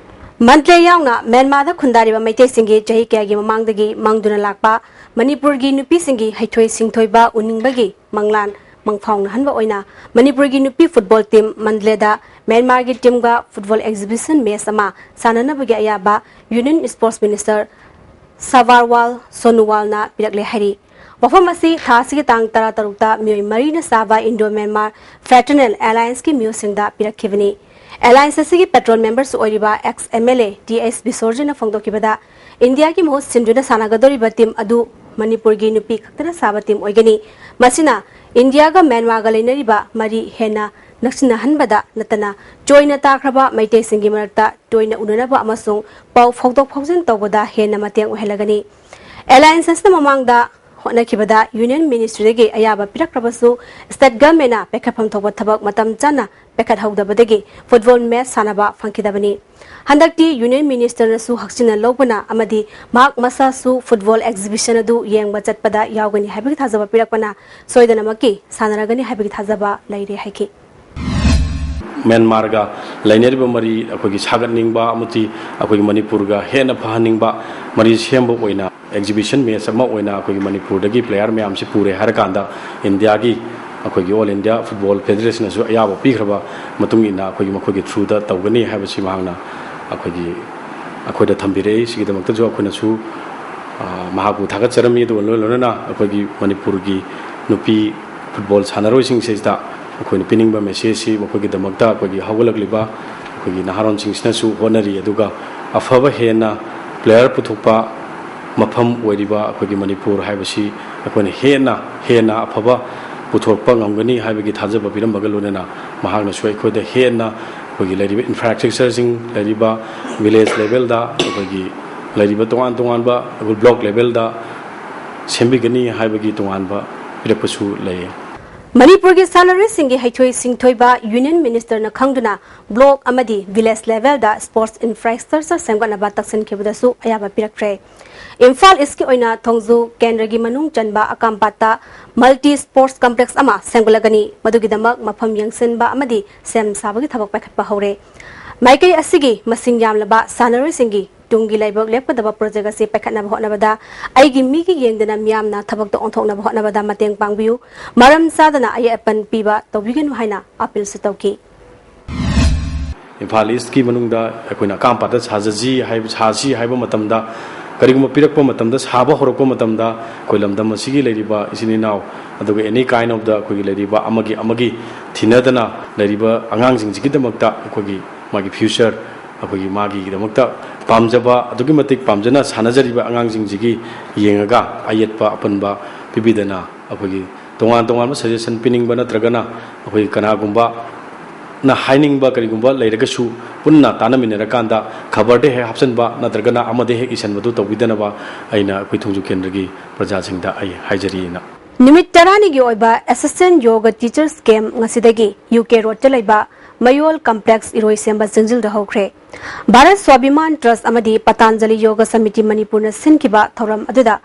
ꯃꯟꯗꯂꯦ ꯌꯥꯎꯅ ꯃ꯭ꯌꯥꯟꯃꯥꯔꯗ ꯈꯨꯟꯗꯥꯔꯤꯕ ꯃꯩꯇꯩꯁꯤꯡꯒꯤ ꯆꯍꯤ ꯀꯌꯥꯒꯤ ꯃꯃꯥꯡꯗꯒꯤ ꯃꯪꯗꯨꯅ ꯂꯥꯛꯄ ꯃꯅꯤꯄꯨꯔꯒꯤ ꯅꯨꯄꯤꯁꯤꯡꯒꯤ ꯍꯩꯊꯣꯏ ꯁꯤꯡꯊꯣꯏꯕ ꯎꯅꯤꯡꯕꯒꯤ ꯃꯪꯂꯥꯟ ꯃꯪꯐꯥꯎꯅꯍꯟꯕ ꯑꯣꯏꯅ ꯃꯅꯤꯄꯨꯔꯒꯤ ꯅꯨꯄꯤ football team ꯃꯟꯗꯂꯦꯗ ꯃ꯭ꯌꯥꯟꯃꯥꯔꯒꯤ ꯇꯤꯝꯒ ꯐꯨꯠꯕꯣꯜ ꯑꯦꯛꯖꯤꯕꯤꯁꯟ ꯃꯦꯆ ꯑꯃ ꯁꯥꯟꯅꯅꯕꯒꯤ ꯑꯌꯥꯕ ꯌꯨꯅꯤꯌꯟ ꯁ꯭ꯄꯣꯔꯠꯁ ꯃꯤꯅꯤꯁꯇꯔ ꯁꯥꯚꯥꯔꯋꯥꯜ ꯁꯣꯅꯨꯋꯥꯜꯅ ꯄꯤꯔꯛꯂꯦ ꯍꯥꯏꯔꯤ꯫ ꯋꯥꯐꯝ ꯑꯁꯤ ꯊꯥ ꯑꯁꯤꯒꯤ ꯇꯥꯡ ꯇꯔꯥꯇꯔꯨꯛꯇ ꯃꯤꯑꯣꯏ ꯃꯔꯤꯅ ꯁꯥꯕ ꯏꯟꯗꯣ ꯃ꯭ꯌꯥꯟꯃꯥꯔ ꯐ꯭ꯔꯦꯇꯔꯅꯦꯜ ꯑꯦꯂꯥꯌꯟꯁꯀꯤ ꯃꯤꯑꯣꯏꯁꯤꯡꯗ ꯄꯤꯔꯛꯈꯤꯕꯅꯤ꯫ ꯑꯦꯂꯥꯌꯟꯁ ꯑꯁꯤꯒꯤ ꯄꯦꯇ꯭ꯔꯣꯟ ꯃꯦꯝꯕꯔꯁꯨ ꯑꯣꯏꯔꯤꯕ ex M L A T H ꯕꯤꯁꯣꯔꯖꯤꯅ ꯐꯣꯡꯗꯣꯛꯈꯤꯕꯗ, ꯏꯟꯗꯤꯌꯥꯒꯤ ꯃꯍꯨꯠ ꯁꯤꯟꯗꯨꯅ ꯁꯥꯟꯅꯒꯗꯧꯔꯤꯕ ꯇꯤꯝ ꯑꯗꯨ ꯃꯅꯤꯄꯨꯔꯒꯤ ꯅꯨꯄꯤ ꯈꯛꯇꯅ ꯁꯥꯕ ꯇꯤꯝ ꯑꯣꯏꯒꯅꯤ꯫ ꯃꯁꯤꯅ ꯏꯟꯗꯤꯌꯥꯒ ꯃ꯭ꯌꯥꯟꯃꯥꯔꯒ ꯂꯩꯅꯔꯤꯕ ꯃꯔꯤ ꯍꯦꯟꯅ ꯅꯛꯁꯤꯟꯅꯍꯟꯕꯗ ꯅꯠꯇꯅ, ꯆꯣꯏꯅ ꯇꯥꯈ꯭ꯔꯕ ꯃꯩꯇꯩꯁꯤꯡꯒꯤ ꯃꯔꯛꯇ ꯇꯣꯏꯅ ꯎꯅꯅꯕ ꯑꯃꯁꯨꯡ ꯄꯥꯎ ꯐꯥꯎꯗꯣꯛ ꯐꯥꯎꯖꯤꯟ ꯇꯧꯕꯗ ꯍꯦꯟꯅ ꯃꯇꯦꯡ ꯑꯣꯏꯍꯜꯂꯒꯅꯤ꯫ ꯑꯦꯂꯥꯌꯟꯁ ꯑꯁꯤꯅ ꯃꯃꯥꯡꯗ ꯍꯣꯠꯅꯈꯤꯕꯗ ꯌꯨꯅꯤꯌꯟ ꯃꯤꯅꯤꯁꯇ꯭ꯔꯤꯗꯒꯤ ꯑꯌꯥꯕ ꯄꯤꯔꯛꯈ꯭ꯔꯕꯁꯨ, ꯁ꯭ꯇꯦꯠ ꯒꯚꯔꯟꯃꯦꯟꯠꯅ ꯄꯥꯏꯈꯠꯐꯝ ꯊꯣꯛꯄ ꯊꯕꯛ ꯃꯇꯝ ꯆꯥꯅ ꯄꯥꯏꯈꯠꯍꯧꯗꯕꯗꯒꯤ ꯐꯨꯠꯕꯣꯜ ꯃꯦꯆ ꯁꯥꯟꯅꯕ ꯐꯪꯈꯤꯗꯕꯅꯤ꯫ ꯍꯟꯗꯛꯇꯤ ꯌꯨꯅꯤꯌꯟ ꯃꯤꯅꯤꯁꯇꯔꯅꯁꯨ ꯍꯛꯆꯤꯟꯅ ꯂꯧꯕꯅ ꯑꯃꯗꯤ ꯃꯍꯥꯛ ꯃꯁꯥꯁꯨ ꯐꯨꯠꯕꯣꯜ ꯑꯦꯛꯖꯤꯕꯤꯁꯟ ꯑꯗꯨ ꯌꯦꯡꯕ ꯆꯠꯄꯗ ꯌꯥꯎꯒꯅꯤ ꯍꯥꯏꯕꯒꯤ ꯊꯥꯖꯕ ꯄꯤꯔꯛꯄꯅ ꯁꯣꯏꯗꯅꯃꯛꯀꯤ ꯁꯥꯟꯅꯔꯒꯅꯤ ꯍꯥꯏꯕꯒꯤ ꯊꯥꯖꯕ ꯂꯩꯔꯦ ꯍꯥꯏꯈꯤ꯫ ꯃ꯭ꯌꯥꯟꯃꯥꯔꯒ ꯂꯩꯅꯔꯤꯕ ꯃꯔꯤ ꯑꯩꯈꯣꯏꯒꯤ ꯁꯥꯒꯠꯅꯤꯡꯕ ꯑꯃꯗꯤ ꯑꯩꯈꯣꯏꯒꯤ ꯃꯅꯤꯄꯨꯔꯒ ꯍꯦꯟꯅ ꯐꯍꯟꯅꯤꯡꯕ, ꯃꯔꯤ ꯁꯦꯝꯕ ꯑꯣꯏꯅ ꯑꯦꯛꯖꯤꯕꯤꯁꯟ ꯃꯦꯆ ꯑꯃ ꯑꯣꯏꯅ ꯑꯩꯈꯣꯏꯒꯤ ꯃꯅꯤꯄꯨꯔꯗꯒꯤ ꯄ꯭ꯂꯦꯌꯔ ꯃꯌꯥꯝꯁꯤ ꯄꯨꯔꯦ ꯍꯥꯏꯔꯀꯥꯟꯗ, ꯏꯟꯗꯤꯌꯥꯒꯤ ꯑꯩꯈꯣꯏꯒꯤ ꯑꯣꯜ ꯏꯟꯗꯤꯌꯥ ꯐꯨꯠꯕꯣꯜ ꯐꯦꯗꯔꯦꯁꯟꯅꯁꯨ ꯑꯌꯥꯕ ꯄꯤꯈ꯭ꯔꯕ ꯃꯇꯨꯡ ꯏꯟꯅ ꯑꯩꯈꯣꯏꯒꯤ ꯃꯈꯣꯏꯒꯤ ꯊ꯭ꯔꯨꯗ ꯇꯧꯒꯅꯤ ꯍꯥꯏꯕꯁꯤ ꯃꯍꯥꯛꯅ ꯑꯩꯈꯣꯏꯒꯤ, ꯑꯩꯈꯣꯏꯗ ꯊꯝꯕꯤꯔꯛꯏ꯫ ꯁꯤꯒꯤꯗꯃꯛꯇꯁꯨ ꯑꯩꯈꯣꯏꯅꯁꯨ, ꯑ, ꯃꯍꯥꯛꯄꯨ ꯊꯥꯒꯠꯆꯔꯝꯃꯤ꯫ ꯑꯗꯨꯒ ꯂꯣꯏ ꯂꯣꯏꯅꯅ ꯑꯩꯈꯣꯏꯒꯤ ꯃꯅꯤꯄꯨꯔꯒꯤ ꯅꯨꯄꯤ ꯐꯨꯠꯕꯣꯜ ꯁꯥꯟꯅꯔꯣꯏꯁꯤꯡꯁꯤꯗ ꯑꯩꯈꯣꯏꯅ ꯄꯤꯅꯤꯡꯕ ꯃꯦꯁꯦꯖꯁꯤ, ꯃꯈꯣꯏꯒꯤꯗꯃꯛꯇ ꯑꯩꯈꯣꯏꯒꯤ ꯍꯧꯒꯠꯂꯛꯂꯤꯕ ꯑꯩꯈꯣꯏꯒꯤ ꯅꯍꯥꯔꯣꯟꯁꯤꯡꯁꯤꯅꯁꯨ ꯍꯣꯠꯅꯔꯤ, ꯑꯗꯨꯒ ꯑꯐꯕ ꯍꯦꯟꯅ ꯄ꯭ꯂꯦꯌꯔ ꯄꯨꯊꯣꯛꯄ ꯃꯐꯝ ꯑꯣꯏꯔꯤꯕ ꯑꯩꯈꯣꯏꯒꯤ ꯃꯅꯤꯄꯨꯔ ꯍꯥꯏꯕꯁꯤ ꯑꯩꯈꯣꯏꯅ ꯍꯦꯟꯅ, ꯍꯦꯟꯅ ꯑꯐꯕ ꯄꯨꯊꯣꯛꯄ ꯉꯝꯒꯅꯤ ꯍꯥꯏꯕꯒꯤ ꯊꯥꯖꯕ ꯄꯤꯔꯝꯕꯒ ꯂꯣꯏꯅꯅ, ꯃꯍꯥꯛꯅꯁꯨ ꯑꯩꯈꯣꯏꯗ ꯍꯦꯟꯅ ꯑꯩꯈꯣꯏꯒꯤ ꯂꯩꯔꯤꯕ ꯏꯟꯐ꯭ꯔꯥꯁ꯭ꯇ꯭ꯔꯛꯆꯔꯁꯤꯡ, ꯂꯩꯔꯤꯕ ꯚꯤꯂꯦꯖ ꯂꯦꯚꯦꯜꯗ, ꯑꯩꯈꯣꯏꯒꯤ ꯂꯩꯔꯤꯕ ꯇꯣꯉꯥꯟ ꯇꯣꯉꯥꯟꯕ ꯑꯩꯈꯣꯏ ꯕ꯭ꯂꯣꯛ ꯂꯦꯚꯦꯜꯗ ꯁꯦꯝꯕꯤꯒꯅꯤ ꯍꯥꯏꯕꯒꯤ ꯇꯣꯉꯥꯟꯕ ꯄꯤꯔꯛꯄꯁꯨ ꯂꯩ꯫ ꯃꯅꯤꯄꯨꯔꯒꯤ ꯁꯥꯟꯅꯔꯣꯏꯁꯤꯡꯒꯤ ꯍꯩꯊꯣꯏ ꯁꯤꯡꯊꯣꯏꯕ ꯌꯨꯅꯤꯌꯟ ꯃꯤꯅꯤꯁꯇꯔꯅ ꯈꯪꯗꯨꯅ ꯕ꯭ꯂꯣꯛ ꯑꯃꯗꯤ ꯚꯤꯂꯦꯖ ꯂꯦꯚꯦꯜꯗ ꯁ꯭ꯄꯣꯔꯠꯁ ꯏꯟꯐ꯭ꯔꯥꯁ꯭ꯇ꯭ꯔꯛꯆꯔ ꯁꯦꯝꯒꯠꯅꯕ ꯇꯛꯁꯤꯟꯈꯤꯕꯗꯁꯨ ꯑꯌꯥꯕ ꯄꯤꯔꯛꯈ꯭ꯔꯦ꯫ ꯏꯝꯐꯥꯜ ꯏꯁꯀꯤ ꯑꯣꯏꯅ ꯊꯣꯡꯖꯨ ꯀꯦꯟꯗ꯭ꯔꯒꯤ ꯃꯅꯨꯡ ꯆꯟꯕ ꯑꯀꯥꯝꯄꯥꯠꯇ ꯃꯜꯇꯤ ꯁ꯭ꯄꯣꯔꯠꯁ ꯀꯝꯄ꯭ꯂꯦꯛꯁ ꯑꯃ ꯁꯦꯝꯒꯠꯂꯒꯅꯤ꯫ ꯃꯗꯨꯒꯤꯗꯃꯛ ꯃꯐꯝ ꯌꯦꯡꯁꯤꯟꯕ ꯑꯃꯗꯤ ꯁꯦꯝ ꯁꯥꯕꯒꯤ ꯊꯕꯛ ꯄꯥꯏꯈꯠꯄ ꯍꯧꯔꯦ꯫ ꯃꯥꯏꯀꯩ ꯑꯁꯤꯒꯤ ꯃꯁꯤꯡ ꯌꯥꯝꯂꯕ ꯁꯥꯟꯅꯔꯣꯏꯁꯤꯡꯒꯤ ꯇꯨꯡꯒꯤ ꯂꯥꯏꯕꯛ ꯂꯦꯞꯀꯗꯕ ꯄ꯭ꯔꯣꯖꯦꯛ ꯑꯁꯤ ꯄꯥꯏꯈꯠꯅꯕ ꯍꯣꯠꯅꯕꯗ ꯑꯩꯒꯤ ꯃꯤꯒꯤ ꯌꯦꯡꯗꯅ ꯃꯤꯌꯥꯝꯅ ꯊꯕꯛꯇ ꯑꯣꯟꯊꯣꯛꯅꯕ ꯍꯣꯠꯅꯕꯗ ꯃꯇꯦꯡ ꯄꯥꯡꯕꯤꯌꯨ꯫ ꯃꯔꯝ ꯆꯥꯗꯅ ꯑꯌꯦꯠ ꯑꯄꯟ ꯄꯤꯕ ꯇꯧꯕꯤꯒꯅꯨ ꯍꯥꯏꯅ ꯑꯥꯄꯤꯜꯁꯨ ꯇꯧꯈꯤ꯫ ꯏꯝꯐꯥꯜ ꯏꯁꯀꯤ ꯃꯅꯨꯡꯗ ꯑꯩꯈꯣꯏꯅ ꯑꯀꯥꯝꯄꯥꯇ ꯁꯥꯖꯁꯤ ꯍꯥꯏꯕ, ꯁꯥꯁꯤ ꯍꯥꯏꯕ ꯃꯇꯝꯗ, ꯀꯔꯤꯒꯨꯝꯕ ꯄꯤꯔꯛꯄ ꯃꯇꯝꯗ, ꯁꯥꯕ ꯍꯧꯔꯛꯄ ꯃꯇꯝꯗ, ꯑꯩꯈꯣꯏ ꯂꯝꯗꯝ ꯑꯁꯤꯒꯤ ꯂꯩꯔꯤꯕ ꯏꯆꯤꯟ ꯏꯅꯥꯎ, ꯑꯗꯨꯒ any kind of the ꯑꯩꯈꯣꯏꯒꯤ ꯂꯩꯔꯤꯕ ꯑꯃꯒꯤ ꯑꯃꯒꯤ ꯊꯤꯅꯗꯅ ꯂꯩꯔꯤꯕ ꯑꯉꯥꯡꯁꯤꯡꯁꯤꯒꯤꯗꯃꯛꯇ ꯑꯩꯈꯣꯏꯒꯤ ꯃꯥꯒꯤ future, ꯑꯩꯈꯣꯏꯒꯤ ꯃꯥꯒꯤꯗꯃꯛꯇ ꯄꯥꯝꯖꯕ, ꯑꯗꯨꯛꯀꯤ ꯃꯇꯤꯛ ꯄꯥꯝꯖꯅ ꯁꯥꯟꯅꯖꯔꯤꯕ ꯑꯉꯥꯡꯁꯤꯡꯁꯤꯒꯤ ꯌꯦꯡꯉꯒ ꯑꯌꯦꯠꯄ ꯑꯄꯟꯕ ꯄꯤꯕꯤꯗꯅ, ꯑꯩꯈꯣꯏꯒꯤ ꯇꯣꯉꯥꯟ ꯇꯣꯉꯥꯟꯕ suggestion ꯄꯤꯅꯤꯡꯕ ꯅꯠꯇ꯭ꯔꯒꯅ ꯑꯩꯈꯣꯏꯒꯤ ꯀꯅꯥꯒꯨꯝꯕ ꯅ ꯍꯥꯏꯅꯤꯡꯕ ꯀꯔꯤꯒꯨꯝꯕ ꯂꯩꯔꯒꯁꯨ, ꯄꯨꯟꯅ ꯇꯥꯟꯅꯃꯤꯟꯅꯔꯀꯥꯟꯗ ꯈꯕꯔꯗ ꯍꯦꯛ ꯍꯥꯞꯆꯤꯟꯕ ꯅꯠꯇ꯭ꯔꯒꯅ ꯑꯃꯗ ꯍꯦꯛ ꯏꯁꯤꯟꯕꯗꯨ ꯇꯧꯕꯤꯗꯅꯕ ꯑꯩꯅ ꯑꯩꯈꯣꯏ ꯊꯣꯡꯖꯨ ꯀꯦꯟꯗ꯭ꯔꯒꯤ ꯄ꯭ꯔꯖꯥꯁꯤꯡꯗ ꯑꯩ ꯍꯥꯏꯖꯔꯤꯅ꯫ ꯅꯨꯃꯤꯠ ꯇꯔꯥꯅꯤꯒꯤ ꯑꯣꯏꯕ Assistant Yoga Teachers Camp ꯉꯁꯤꯗꯒꯤ ꯌꯨ ꯀꯦ ꯔꯣꯗꯇ ꯂꯩꯕ ꯃꯌꯣꯜ ꯀꯝꯄ꯭ꯂꯦꯛꯁ ꯏꯔꯣꯏꯁꯦꯝꯕ ꯆꯤꯡꯖꯤꯜꯗ ꯍꯧꯈ꯭ꯔꯦ꯫ ꯚꯥꯔꯠ ꯁ꯭ꯋꯥꯚꯤꯃꯥꯟ ꯇ꯭ꯔꯁ ꯑꯃꯗꯤ ꯄꯇꯥꯟꯖꯂꯤ ꯌꯣꯒ ꯁꯃꯤꯇꯤ ꯃꯅꯤꯄꯨꯔꯅ ꯁꯤꯟꯈꯤꯕ ꯊꯧꯔꯝ ꯑꯗꯨꯗ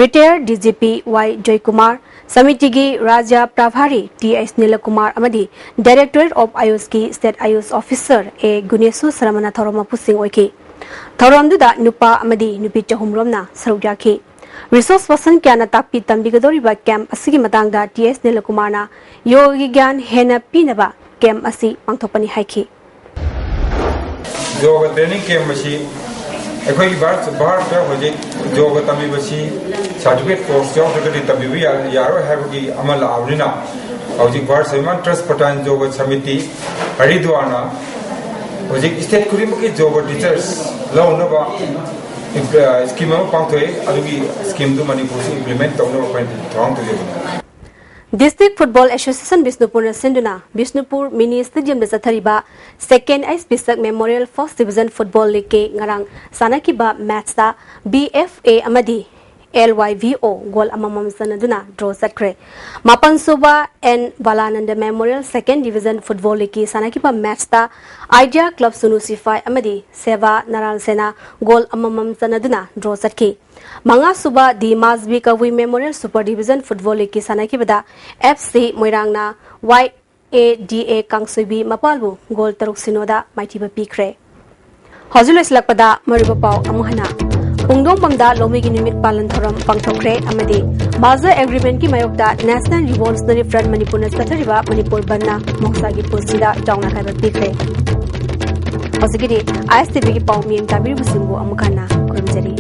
ꯔꯤꯇꯥꯌꯔ ꯗꯤ ꯖꯤ ꯄꯤ ꯋꯥꯏ ꯖꯣꯏꯀꯨꯃꯥꯔ, ꯁꯃꯤꯇꯤꯒꯤ ꯔꯥꯖ꯭ꯌ ꯄ꯭ꯔꯚꯥꯔꯤ ꯇꯤ ꯑꯩꯆ ꯅꯤꯂꯀꯨꯃꯥꯔ ꯑꯃꯗꯤ Directorate of Ayushꯀꯤ State Ayush Officer ꯑꯦ ꯒꯨꯅꯦꯁꯣ ꯁꯔꯃꯅ ꯊꯧꯔꯝ ꯃꯄꯨꯁꯤꯡ ꯑꯣꯏꯈꯤ꯫ ꯊꯧꯔꯝꯗꯨꯗ ꯅꯨꯄꯥ ꯑꯃꯗꯤ ꯅꯨꯄꯤ ꯆꯍꯨꯝꯔꯣꯝꯅ ꯁꯔꯨꯛ ꯌꯥꯈꯤ꯫ Resource person ꯀꯌꯥꯅ ꯇꯥꯛꯄꯤ ꯇꯝꯕꯤꯒꯗꯧꯔꯤꯕ camp ꯑꯁꯤꯒꯤ ꯃꯇꯥꯡꯗ ꯇꯤ ꯑꯩꯆ ꯅꯤꯂꯀꯨꯃꯥꯔꯅ ꯌꯣꯒꯒꯤ ꯒ꯭ꯌꯥꯟ ꯍꯦꯟꯅ ꯄꯤꯅꯕ camp ꯑꯁꯤ ꯄꯥꯡꯊꯣꯛꯄꯅꯤ ꯍꯥꯏꯈꯤ꯫ ꯌꯣꯒ training camp ꯑꯁꯤ ꯑꯩꯈꯣꯏꯒꯤ ꯚꯥꯔꯠ, ꯚꯥꯔꯠꯇ ꯍꯧꯖꯤꯛ ꯌꯣꯒ ꯇꯝꯕꯤꯕꯁꯤ certificate course ꯌꯥꯎꯗ꯭ꯔꯒꯗꯤ ꯇꯝꯕꯤꯕ ꯌꯥ-, ꯌꯥꯔꯣꯏ ꯍꯥꯏꯕꯒꯤ ꯑꯃ ꯂꯥꯛꯑꯕꯅꯤꯅ, ꯍꯧꯖꯤꯛ ꯚꯥꯔꯠ ꯁ꯭ꯋꯥꯚꯤꯃꯥꯟ ꯇ꯭ꯔꯁ ꯄꯇꯥꯟ ꯌꯣꯒ ꯁꯃꯤꯇꯤ ꯍꯔꯤꯗ꯭ꯋꯥꯔꯅ ꯍꯧꯖꯤꯛ state ꯈꯨꯗꯤꯡꯃꯛꯀꯤ ꯌꯣꯒ teachers ꯂꯧꯅꯕ impl-, scheme ꯑꯃ ꯄꯥꯡꯊꯣꯛꯑꯦ꯫ ꯑꯗꯨꯒꯤ scheme ꯗꯨ ꯃꯅꯤꯄꯨꯔꯁꯨ implement ꯇꯧꯅꯕ ꯑꯩꯈꯣꯏꯅ ꯊꯧꯔꯥꯡ ꯇꯧꯖꯕꯅꯤ꯫ District Football Association ꯕꯤꯁꯅꯨꯄꯨꯔꯅ ꯁꯤꯟꯗꯨꯅ ꯕꯤꯁꯅꯨꯄꯨꯔ Mini Stadiumꯗ ꯆꯠꯊꯔꯤꯕ Second H Pishak Memorial First Division Football Leagueꯀꯤ ꯉꯔꯥꯡ ꯁꯥꯟꯅꯈꯤꯕ matchꯇ ꯕꯤ ꯑꯦꯐ ꯑꯦ ꯑꯃꯗꯤ L Y V O goal ꯑꯃꯃꯝ ꯆꯟꯅꯗꯨꯅ draw ꯆꯠꯈ꯭ꯔꯦ꯫ ꯃꯥꯄꯟ ꯁꯨꯕ ꯑꯦꯟ ꯕꯥꯂꯥꯅꯟꯗ Memorial Second Division Football Leagueꯀꯤ ꯁꯥꯟꯅꯈꯤꯕ matchꯇ Idea Club ꯁꯨꯅꯨ ꯁꯤꯐꯥꯏ ꯑꯃꯗꯤ ꯁꯦꯕꯥ ꯅꯔꯥꯟ ꯁꯦꯅꯥ goal ꯑꯃꯃꯝ ꯆꯟꯅꯗꯨꯅ draw ꯆꯠꯈꯤ꯫ ꯃꯉꯥ ꯁꯨꯕ D Masbi Kabui Memorial Super Division Football Leagueꯀꯤ ꯁꯥꯟꯅꯈꯤꯕꯗ ꯑꯦꯐ ꯁꯤ ꯃꯣꯏꯔꯥꯡꯅ ꯋꯥꯏ ꯑꯦ ꯗꯤ ꯑꯦ ꯀꯥꯡꯁꯣꯏꯕꯤ ꯃꯄꯥꯜꯕꯨ goal ꯇꯔꯨꯛ ꯁꯤꯅꯣꯗ ꯃꯥꯏꯊꯤꯕ ꯄꯤꯈ꯭ꯔꯦ꯫ ꯍꯧꯖꯤꯛ ꯂꯣꯏꯁꯤꯜꯂꯛꯄꯗ ꯃꯔꯨꯑꯣꯏꯕ ꯄꯥꯎ ꯑꯃꯨꯛ ꯍꯟꯅ꯫ ꯄꯨꯡꯗꯣꯡꯕꯝꯗ ꯂꯧꯃꯤꯒꯤ ꯅꯨꯃꯤꯠ ꯄꯥꯂꯟ ꯊꯧꯔꯝ ꯄꯥꯡꯊꯣꯛꯈ꯭ꯔꯦ ꯑꯃꯗꯤ merger agreementꯀꯤ ꯃꯥꯌꯣꯛꯇ National Revolutionary Front ꯃꯅꯤꯄꯨꯔꯅ ꯆꯠꯊꯔꯤꯕ ꯃꯅꯤꯄꯨꯔ ꯕꯟꯗꯅ ꯃꯍꯧꯁꯥꯒꯤ ꯄꯨꯟꯁꯤꯗ ꯆꯥꯎꯅ ꯑꯀꯥꯏꯕ ꯄꯤꯈ꯭ꯔꯦ꯫ ꯍꯧꯖꯤꯛꯀꯤꯗꯤ ꯑꯥꯏ ꯑꯦꯁ ꯇꯤ ꯚꯤꯒꯤ ꯄꯥꯎ ꯃꯤꯠꯌꯦꯡ ꯇꯥꯕꯤꯔꯤꯕꯁꯤꯡꯕꯨ ꯑꯃꯨꯛ ꯍꯟꯅ ꯈꯨꯔꯨꯝꯖꯔꯤ꯫